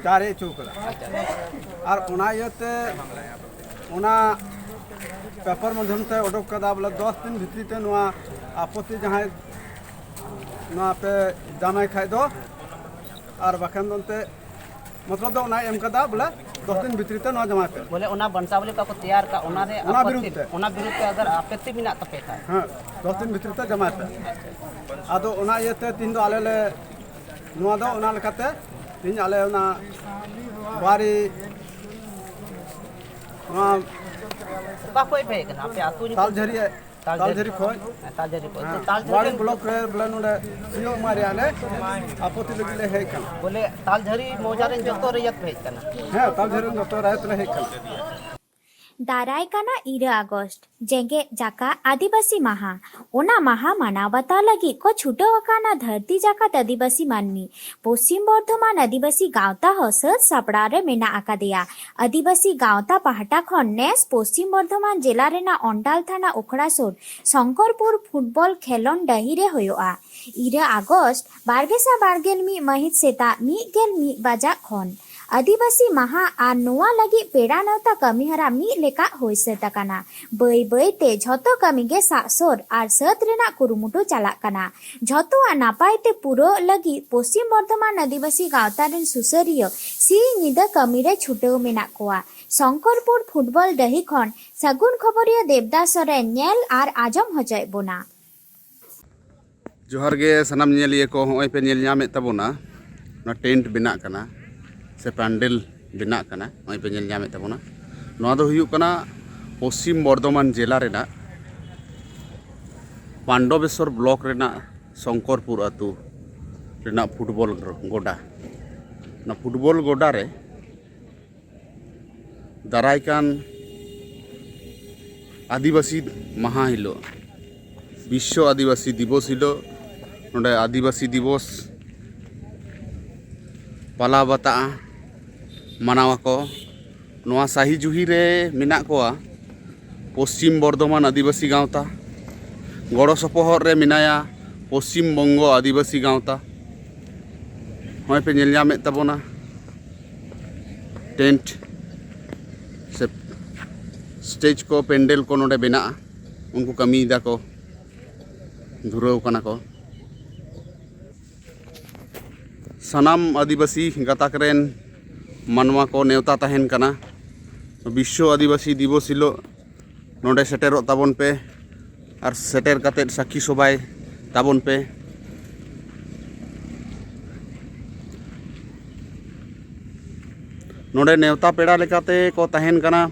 ᱡᱟᱹᱨᱤ ᱦᱚᱪᱚ ᱠᱟᱫᱟ᱾ ᱟᱨ ᱚᱱᱟ ᱤᱭᱟᱹᱛᱮ ᱚᱱᱟ ᱯᱮᱯᱟᱨ ᱢᱟᱫᱽᱫᱷᱚᱢ ᱛᱮ ᱚᱰᱚᱠ ᱠᱟᱫᱟ, ᱵᱚᱞᱮ ᱫᱚᱥ ᱫᱤᱱ ᱵᱷᱤᱛᱨᱤ ᱛᱮ ᱱᱚᱣᱟ ᱟᱯᱚᱛᱤ ᱡᱟᱦᱟᱸᱭ ᱱᱚᱣᱟ ᱯᱮ ᱡᱟᱢᱟᱭ ᱠᱷᱟᱡ ᱫᱚ, ᱟᱨ ᱵᱟᱠᱷᱟᱱ ᱫᱚ ᱚᱱᱛᱮ ᱢᱚᱛᱞᱚᱵ ᱫᱚ ᱚᱱᱟᱭ ᱮᱢ ᱠᱟᱫᱟ, ᱵᱚᱞᱮ ᱫᱚᱥ ᱫᱤᱱ ᱵᱷᱤᱛᱨᱤ ᱛᱮ ᱱᱚᱣᱟ ᱡᱟᱢᱟᱭ ᱯᱮ᱾ ᱵᱚᱞᱮ ᱚᱱᱟ ᱵᱚᱱᱥᱟᱵᱚᱞᱤ ᱚᱠᱟ ᱠᱚ ᱛᱮᱭᱟᱨ ᱠᱟᱜ, ᱚᱱᱟ ᱨᱮ ᱚᱱᱟ ᱟᱯᱚᱛᱛᱤ, ᱵᱤᱨᱩᱫᱷ ᱛᱮ᱾ ᱚᱱᱟ ᱵᱤᱨᱩᱫᱷ ᱛᱮ ᱟᱜᱟᱨ ᱟᱯᱚᱛᱛᱤ ᱢᱮᱱᱟᱜ ᱛᱟᱯᱮ ᱠᱷᱟᱡ᱾ ᱦᱮᱸ, ᱫᱚᱥ ᱫᱤᱱ ᱵᱷᱤᱛᱨᱤ ᱛᱮ ᱡᱟᱢᱟᱭ ᱯᱮ᱾ ᱟᱫᱚ ᱚᱱᱟ ᱤᱭᱟᱹᱛᱮ ᱛᱤᱦᱤᱧ ᱫᱚ ᱟᱞᱮ ᱞᱮ, ᱱᱚᱣᱟ ᱫᱚ ᱚᱱᱟ ᱞᱮᱠᱟᱛᱮ ᱛᱤᱦᱤᱧ ᱟᱞᱮ ᱚᱱᱟ ᱵᱟᱨᱤ, ᱱᱚᱣᱟ ᱚᱠᱟ ᱠᱷᱚᱡ ᱯᱮ ᱦᱮᱡ ᱠᱟᱱᱟ? ᱟᱯᱮ ᱟᱹᱛᱩ ᱧᱩᱛᱩᱢ? ᱛᱟᱞᱡᱷᱟᱹᱨᱤ, ᱛᱟᱞᱡᱷᱟᱹᱨᱤ᱾ ᱛᱟᱞᱡᱷᱟᱹᱨᱤ ᱠᱷᱚᱡ᱾ ᱦᱮᱸ, ᱛᱟᱞᱡᱷᱟᱹᱨᱤ ᱠᱷᱚᱡ᱾ ᱦᱮᱸ, ᱛᱚ ᱛᱟᱞᱡᱷᱟᱹᱨᱤ ᱵᱟᱨᱤ ᱨᱮᱱ ᱵᱞᱚᱠ ᱨᱮ ᱵᱚᱞᱮ ᱱᱚᱰᱮ ᱥᱤᱭᱳᱜ ᱮᱢᱟ ᱨᱮᱭᱟᱜ ᱞᱮ ᱟᱯᱚᱛᱤ ᱞᱟᱹᱜᱤᱫ ᱞᱮ ᱦᱮᱡ ᱠᱟᱱᱟ᱾ ᱵᱚᱞᱮ ᱛᱟᱞᱡᱷᱟᱹᱨᱤ ᱢᱚᱣᱡᱟ ᱨᱮᱱ ᱡᱚᱛᱚ ᱨᱮᱭᱟᱛ ᱯᱮ ᱦᱮᱡ ᱠᱟᱱᱟ? ᱦᱮᱸ, ᱛᱟᱞᱡᱷᱟᱹᱨᱤ ᱨᱮᱱ ᱡᱚᱛᱚ ᱨᱟᱭᱛ ᱞᱮ ᱦᱮᱡ ᱠᱟᱱᱟ᱾ ᱫᱟᱨᱟᱭ ᱠᱟᱱᱟ ᱤᱨᱟᱹ ᱟᱜᱚᱥᱴ, ᱡᱮᱜᱮᱛ ᱡᱟᱠᱟᱛ ᱟᱹᱫᱤᱵᱟᱹᱥᱤ ᱢᱟᱦᱟ᱾ ᱚᱱᱟ ᱢᱟᱦᱟ ᱢᱟᱱᱟᱣ ᱵᱟᱛᱟᱣ ᱞᱟᱹᱜᱤᱫ ᱠᱚ ᱪᱷᱩᱴᱟᱹᱣ ᱟᱠᱟᱱᱟ ᱫᱷᱟᱹᱨᱛᱤ ᱡᱟᱠᱟᱛ ᱟᱹᱫᱤᱵᱟᱹᱥᱤ ᱢᱟᱹᱱᱢᱤ᱾ ᱯᱚᱥᱪᱤᱢ ᱵᱚᱨᱫᱷᱚᱢᱟᱱ ᱟᱹᱫᱤᱵᱟᱹᱥᱤ ᱜᱟᱶᱛᱟ ᱦᱚᱸ ᱥᱟᱹᱛ ᱥᱟᱯᱲᱟᱣ ᱨᱮ ᱢᱮᱱᱟᱜ ᱟᱠᱟᱫᱮᱭᱟ᱾ ᱟᱹᱫᱤᱵᱟᱹᱥᱤ ᱜᱟᱶᱛᱟ ᱯᱟᱦᱴᱟ ᱠᱷᱚᱱ ᱱᱮᱥ ᱯᱚᱥᱪᱤᱢ ᱵᱚᱨᱫᱷᱚᱢᱟᱱ ᱡᱮᱞᱟ ᱨᱮᱱᱟᱜ ᱚᱱᱰᱟᱞ ᱛᱷᱟᱱᱟ ᱚᱠᱷᱲᱟ ᱥᱩᱨ ᱥᱚᱝᱠᱚᱨᱯᱩᱨ ᱯᱷᱩᱴᱵᱚᱞ ᱠᱷᱮᱞᱚᱱᱰ ᱰᱟᱹᱦᱤ ᱨᱮ ᱦᱩᱭᱩᱜᱼᱟ᱾ ᱤᱨᱟᱹ ᱟᱜᱚᱥᱴ ᱵᱟᱨ ᱜᱮᱥᱟᱭ ᱵᱟᱨ ᱜᱮᱞ ᱢᱤᱫ ᱢᱟᱹᱦᱤᱛ ᱥᱮᱛᱟᱜ ᱢᱤᱫ ᱜᱮᱞ ᱢᱤᱫ ᱵᱟᱡᱟᱜ ᱠᱷᱚᱱ ᱟᱹᱫᱤᱵᱟᱹᱥᱤ ᱢᱟᱦᱟ ᱟᱨ ᱱᱚᱣᱟ ᱞᱟᱹᱜᱤᱫ ᱯᱮᱲᱟ ᱱᱮᱣᱛᱟ ᱠᱟᱹᱢᱤᱦᱚᱨᱟ ᱢᱤᱫ ᱞᱮᱠᱟ ᱦᱩᱭ ᱥᱟᱹᱛ ᱟᱠᱟᱱᱟ᱾ ᱵᱟᱹᱭ ᱵᱟᱹᱭ ᱛᱮ ᱡᱷᱚᱛᱚ ᱠᱟᱹᱢᱤ ᱜᱮ ᱥᱟᱜ ᱥᱳᱨ ᱟᱨ ᱥᱟᱹᱛ ᱨᱮᱱᱟᱜ ᱠᱩᱨᱩᱢᱩᱴᱩ ᱪᱟᱞᱟᱜ ᱠᱟᱱᱟ᱾ ᱡᱷᱚᱛᱚᱣᱟᱜ ᱱᱟᱯᱟᱭ ᱛᱮ ᱯᱩᱨᱟᱹᱜ ᱞᱟᱹᱜᱤᱫ ᱯᱚᱥᱪᱤᱢ ᱵᱚᱨᱫᱷᱚᱢᱟᱱ ᱟᱹᱫᱤᱵᱟᱹᱥᱤ ᱜᱟᱶᱛᱟ ᱨᱮᱱ ᱥᱩᱥᱟᱹᱨᱤᱭᱟᱹ ᱥᱤᱧ ᱧᱤᱫᱟᱹ ᱠᱟᱹᱢᱤ ᱨᱮ ᱪᱷᱩᱴᱟᱹᱣ ᱢᱮᱱᱟᱜ ᱠᱚᱣᱟ᱾ ᱥᱚᱝᱠᱚᱨᱯᱩᱨ ᱯᱷᱩᱴᱵᱚᱞ ᱰᱟᱹᱦᱤ ᱠᱷᱚᱱ ᱥᱟᱹᱜᱩᱱ ᱠᱷᱚᱵᱚᱨᱤᱭᱟᱹ ᱫᱮᱵᱽᱫᱟᱥ ᱥᱚᱨᱮᱱ ᱧᱮᱞ ᱟᱨ ᱟᱸᱡᱚᱢ ᱦᱚᱪᱚᱭᱮᱫ ᱵᱚᱱᱟ᱾ ᱡᱚᱦᱟᱨ ᱜᱮ ᱥᱟᱱᱟᱢ ᱧᱮᱧᱮᱞᱤᱭᱟᱹ ᱠᱚ, ᱦᱚᱸᱜᱼᱚᱭ ᱯᱮ ᱧᱮᱞ ᱧᱟᱢᱮᱫ ᱛᱟᱵᱚᱱᱟ, ᱱᱚᱣᱟ ᱴᱮᱱᱴ ᱵᱮᱱᱟᱜ ᱠᱟᱱᱟ ᱥᱮ ᱯᱮᱱᱰᱮᱞ ᱵᱮᱱᱟᱜ ᱠᱟᱱᱟ, ᱦᱚᱸᱜᱼᱚᱭ ᱯᱮ ᱧᱮᱞ ᱧᱟᱢᱮᱫ ᱛᱟᱵᱚᱱᱟ᱾ ᱱᱚᱣᱟ ᱫᱚ ᱦᱩᱭᱩᱜ ᱠᱟᱱᱟ ᱯᱚᱥᱪᱤᱢ ᱵᱚᱨᱫᱷᱚᱢᱟᱱ ᱡᱮᱞᱟ ᱨᱮᱱᱟᱜ ᱯᱟᱱᱰᱚᱵᱮᱥᱣᱚᱨ ᱵᱞᱚᱠ ᱨᱮᱱᱟᱜ ᱥᱚᱝᱠᱚᱨᱯᱩᱨ ᱟᱹᱛᱩ ᱨᱮᱱᱟᱜ ᱯᱷᱩᱴᱵᱚᱞ ᱜᱚᱰᱟ᱾ ᱚᱱᱟ ᱯᱷᱩᱴᱵᱚᱞ ᱜᱚᱰᱟ ᱨᱮ ᱫᱟᱨᱟᱭ ᱠᱟᱱ ᱟᱹᱫᱤᱵᱟᱹᱥᱤ ᱢᱟᱦᱟ ᱦᱤᱞᱳᱜ, ᱵᱤᱥᱥᱚ ᱟᱹᱫᱤᱵᱟᱹᱥᱤ ᱫᱤᱵᱚᱥ ᱦᱤᱞᱳᱜ, ᱱᱚᱰᱮ ᱟᱹᱫᱤᱵᱟᱹᱥᱤ ᱫᱤᱵᱚᱥ ᱯᱟᱞᱟᱣ ᱵᱟᱛᱟᱜᱼᱟ, ᱢᱟᱱᱟᱣ ᱟᱠᱚ᱾ ᱱᱚᱣᱟ ᱥᱟᱹᱦᱤ ᱡᱩᱦᱤ ᱨᱮ ᱢᱮᱱᱟᱜ ᱠᱚᱣᱟ ᱯᱚᱥᱪᱤᱢ ᱵᱚᱨᱫᱷᱚᱢᱟᱱ ᱟᱹᱫᱤᱵᱟᱹᱥᱤ ᱜᱟᱶᱛᱟ, ᱜᱚᱲᱚ ᱥᱚᱯᱚᱦᱚᱫ ᱨᱮ ᱢᱮᱱᱟᱭᱟ ᱯᱚᱥᱪᱤᱢ ᱵᱚᱝᱜᱚ ᱟᱹᱫᱤᱵᱟᱹᱥᱤ ᱜᱟᱶᱛᱟ᱾ ᱱᱚᱜᱼᱚᱭ ᱯᱮ ᱧᱮᱞ ᱧᱟᱢᱮᱫ ᱛᱟᱵᱚᱱᱟ ᱴᱮᱱᱴ ᱥᱮ ᱥᱴᱮᱡᱽ ᱠᱚ, ᱯᱮᱱᱰᱮᱞ ᱠᱚ ᱱᱚᱰᱮ ᱵᱮᱱᱟᱜᱼᱟ᱾ ᱩᱱᱠᱩ ᱠᱟᱹᱢᱤᱭᱮᱫᱟ ᱠᱚ, ᱫᱷᱩᱨᱟᱹᱣ ᱠᱟᱱᱟ ᱠᱚ᱾ ᱥᱟᱱᱟᱢ ᱟᱹᱫᱤᱵᱟᱹᱥᱤ ᱜᱟᱛᱟᱠ ᱨᱮᱱ ᱢᱟᱱᱣᱟ ᱠᱚ ᱱᱮᱣᱛᱟ ᱛᱟᱦᱮᱱ ᱠᱟᱱᱟ ᱵᱤᱥᱥᱚ ᱟᱹᱫᱤᱵᱟᱹᱥᱤ ᱫᱤᱵᱚᱥ ᱦᱤᱞᱳᱜ ᱱᱚᱰᱮ ᱥᱮᱴᱮᱨᱚᱜ ᱛᱟᱵᱚᱱ ᱯᱮ ᱟᱨ ᱥᱮᱴᱮᱨ ᱠᱟᱛᱮᱫ ᱥᱟᱹᱠᱷᱤ ᱥᱚᱵᱷᱟᱭ ᱛᱟᱵᱚᱱ ᱯᱮ᱾ ᱱᱚᱰᱮ ᱱᱮᱣᱛᱟ ᱯᱮᱲᱟ ᱞᱮᱠᱟᱛᱮ ᱠᱚ ᱛᱟᱦᱮᱱ ᱠᱟᱱᱟ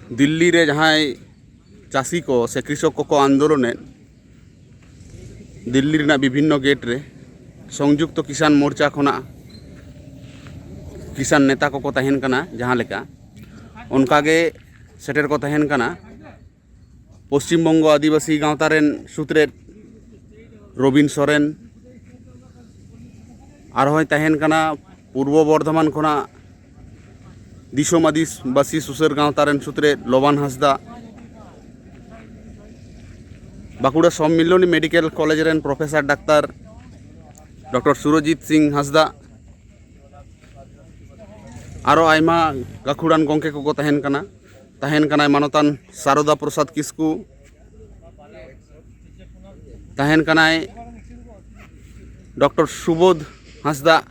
ᱫᱤᱞᱞᱤ ᱨᱮ ᱡᱟᱦᱟᱸᱭ ᱪᱟᱹᱥᱤ ᱠᱚ ᱥᱮ ᱠᱨᱤᱥᱚᱠ ᱠᱚᱠᱚ ᱟᱱᱫᱳᱞᱚᱱᱮᱫ, ᱫᱤᱞᱞᱤ ᱨᱮᱱᱟᱜ ᱵᱤᱵᱷᱤᱱᱱᱚ ᱜᱮᱴ ᱨᱮ ᱥᱚᱝᱡᱩᱠᱛᱚ ᱠᱤᱥᱟᱱ ᱢᱳᱨᱪᱟ ᱠᱷᱚᱱᱟᱜ ᱠᱤᱥᱟᱱ ᱱᱮᱛᱟ ᱠᱚᱠᱚ ᱛᱟᱦᱮᱱ ᱠᱟᱱᱟ, ᱡᱟᱦᱟᱸ ᱞᱮᱠᱟ ᱚᱱᱠᱟ ᱜᱮ ᱥᱮᱴᱮᱨ ᱠᱚ ᱛᱟᱦᱮᱱ ᱠᱟᱱᱟ ᱯᱚᱥᱪᱤᱢ ᱵᱚᱝᱜᱚ ᱟᱹᱫᱤᱵᱟᱹᱥᱤ ᱜᱟᱶᱛᱟ ᱨᱮᱱ ᱥᱩᱛᱨᱮᱫ ᱨᱚᱵᱤᱱ ᱥᱚᱨᱮᱱ, ᱟᱨᱦᱚᱸᱭ ᱛᱟᱦᱮᱱ ᱠᱟᱱᱟ ᱯᱩᱨᱵᱚ ᱵᱚᱨᱫᱷᱚᱢᱟᱱ ᱠᱷᱚᱱᱟᱜ ᱫᱤᱥᱚᱢ ᱟᱹᱫᱤᱵᱟᱹᱥᱤ ᱥᱩᱥᱟᱹᱨ ᱜᱟᱶᱛᱟ ᱨᱮᱱ ᱥᱩᱛᱨᱮᱫ ᱞᱚᱵᱟᱱ ᱦᱟᱸᱥᱫᱟ, ᱵᱟᱸᱠᱩᱲᱟ ᱥᱚᱢᱢᱤᱞᱚᱱᱤ ᱢᱮᱰᱤᱠᱮᱞ ᱠᱚᱞᱮᱡᱽ ᱨᱮᱱ ᱯᱨᱚᱯᱷᱮᱥᱚᱨ ᱰᱟᱠᱛᱟᱨ ᱰᱚᱠᱴᱚᱨ ᱥᱩᱨᱚᱡᱤᱛ ᱥᱤᱝ ᱦᱟᱸᱥᱫᱟ, ᱟᱨᱚ ᱟᱭᱢᱟ ᱜᱟᱹᱠᱷᱩᱲᱟᱱ ᱜᱚᱢᱠᱮ ᱠᱚᱠᱚ ᱛᱟᱦᱮᱱ ᱠᱟᱱᱟ᱾ ᱛᱟᱦᱮᱱ ᱠᱟᱱᱟᱭ ᱢᱟᱱᱚᱛᱟᱱ ᱥᱟᱨᱚᱫᱟ ᱯᱨᱚᱥᱟᱫᱽ ᱠᱤᱥᱠᱩ, ᱛᱟᱦᱮᱱ ᱠᱟᱱᱟᱭ ᱰᱚᱠᱴᱚᱨ ᱥᱩᱵᱳᱫᱷ ᱦᱟᱸᱥᱫᱟ,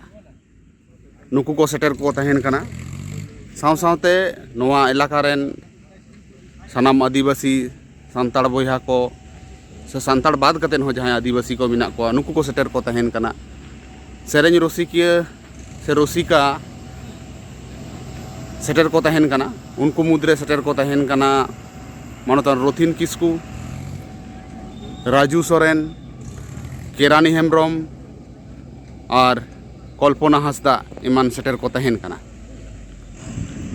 ᱱᱩᱠᱩ ᱠᱚ ᱥᱮᱴᱮᱨ ᱠᱚ ᱛᱟᱦᱮᱱ ᱠᱟᱱᱟ᱾ ᱥᱟᱶ ᱥᱟᱶᱛᱮ ᱱᱚᱣᱟ ᱮᱞᱟᱠᱟ ᱨᱮᱱ ᱥᱟᱱᱟᱢ ᱟᱹᱫᱤᱵᱟᱹᱥᱤ ᱥᱟᱱᱛᱟᱲ ᱵᱚᱭᱦᱟ ᱠᱚ ᱥᱮ ᱥᱟᱱᱛᱟᱲ ᱵᱟᱫ ᱠᱟᱛᱮᱫ ᱦᱚᱸ ᱡᱟᱦᱟᱸᱭ ᱟᱹᱫᱤᱵᱟᱹᱥᱤ ᱠᱚ ᱢᱮᱱᱟᱜ ᱠᱚᱣᱟ, ᱱᱩᱠᱩ ᱠᱚ ᱥᱮᱴᱮᱨ ᱠᱚ ᱛᱟᱦᱮᱱ ᱠᱟᱱᱟ᱾ ᱥᱮᱨᱮᱧ ᱨᱩᱥᱤᱠᱤᱭᱟᱹ ᱥᱮ ᱨᱩᱥᱤᱠᱟ ᱥᱮᱴᱮᱨ ᱠᱚ ᱛᱟᱦᱮᱱ ᱠᱟᱱᱟ᱾ ᱩᱱᱠᱩ ᱢᱩᱫᱽᱨᱮ ᱥᱮᱴᱮᱨ ᱠᱚ ᱛᱟᱦᱮᱱ ᱠᱟᱱᱟ ᱢᱟᱱᱚᱛᱟᱱ ᱨᱚᱛᱷᱤᱱ ᱠᱤᱥᱠᱩ, ᱨᱟᱡᱩ ᱥᱚᱨᱮᱱ, ᱠᱮᱨᱟᱱᱤ ᱦᱮᱢᱵᱨᱚᱢ ᱟᱨ ᱠᱚᱞᱯᱚᱱᱟ ᱦᱟᱸᱥᱫᱟ ᱮᱢᱟᱱ ᱥᱮᱴᱮᱨ ᱠᱚ ᱛᱟᱦᱮᱱ ᱠᱟᱱᱟ᱾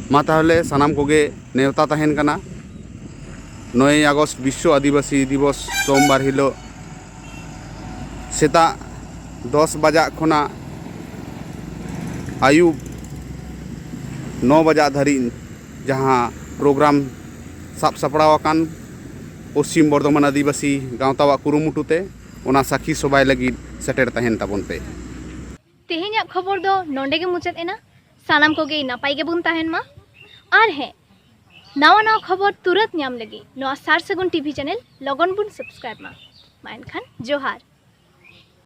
ᱢᱟ ᱛᱟᱦᱚᱞᱮ ᱥᱟᱱᱟᱢ ᱠᱚᱜᱮ ᱱᱮᱣᱛᱟ ᱛᱟᱦᱮᱱ ᱠᱟᱱᱟ ᱱᱚᱭᱮᱭ ᱟᱜᱚᱥᱴ ᱵᱤᱥᱥᱚ ᱟᱹᱫᱤᱵᱟᱹᱥᱤ ᱫᱤᱵᱚᱥ ᱥᱳᱢᱵᱟᱨ ᱦᱤᱞᱳᱜ ᱥᱮᱛᱟᱜ ᱫᱚᱥ ᱵᱟᱡᱟᱜ ᱠᱷᱚᱱᱟᱜ ᱟᱹᱭᱩᱵ ᱱᱚ ᱵᱟᱡᱟᱜ ᱫᱷᱟᱹᱨᱤᱡ ᱡᱟᱦᱟᱸ ᱯᱨᱳᱜᱨᱟᱢ ᱥᱟᱵ ᱥᱟᱯᱲᱟᱣ ᱟᱠᱟᱱ ᱯᱚᱥᱪᱤᱢ ᱵᱚᱨᱫᱷᱚᱢᱟᱱ ᱟᱹᱫᱤᱵᱟᱹᱥᱤ ᱜᱟᱶᱛᱟᱣᱟᱜ ᱠᱩᱨᱩᱢᱩᱴᱩ ᱛᱮ, ᱚᱱᱟ ᱥᱟᱹᱠᱷᱤ ᱥᱚᱵᱷᱟᱭ ᱞᱟᱹᱜᱤᱫ ᱥᱮᱴᱮᱨ ᱛᱟᱦᱮᱱ ᱛᱟᱵᱚᱱ ᱯᱮ᱾ ᱛᱮᱦᱮᱧᱟᱜ ᱠᱷᱚᱵᱚᱨ ᱫᱚ ᱱᱚᱰᱮ ᱜᱮ ᱢᱩᱪᱟᱹᱫ ᱮᱱᱟ᱾ ᱥᱟᱱᱟᱢ ᱠᱚᱜᱮ ᱱᱟᱯᱟᱭ ᱜᱮᱵᱚᱱ ᱛᱟᱦᱮᱱ ᱢᱟ᱾ ᱟᱨ ᱦᱮᱸ, ᱱᱟᱣᱟ ᱱᱟᱣᱟ ᱠᱷᱚᱵᱚᱨ ᱛᱩᱨᱟᱹᱛ ᱧᱟᱢ ᱞᱟᱹᱜᱤᱫ ᱱᱚᱣᱟ ᱥᱟᱨ ᱥᱟᱹᱜᱩᱱ ᱴᱤᱵᱷᱤ ᱪᱮᱱᱮᱞ ᱞᱚᱜᱚᱱ ᱵᱚᱱ ᱥᱟᱵᱥᱠᱨᱟᱭᱤᱵ ᱢᱟ᱾ ᱢᱟ ᱮᱱᱠᱷᱟᱱ ᱡᱚᱦᱟᱨ᱾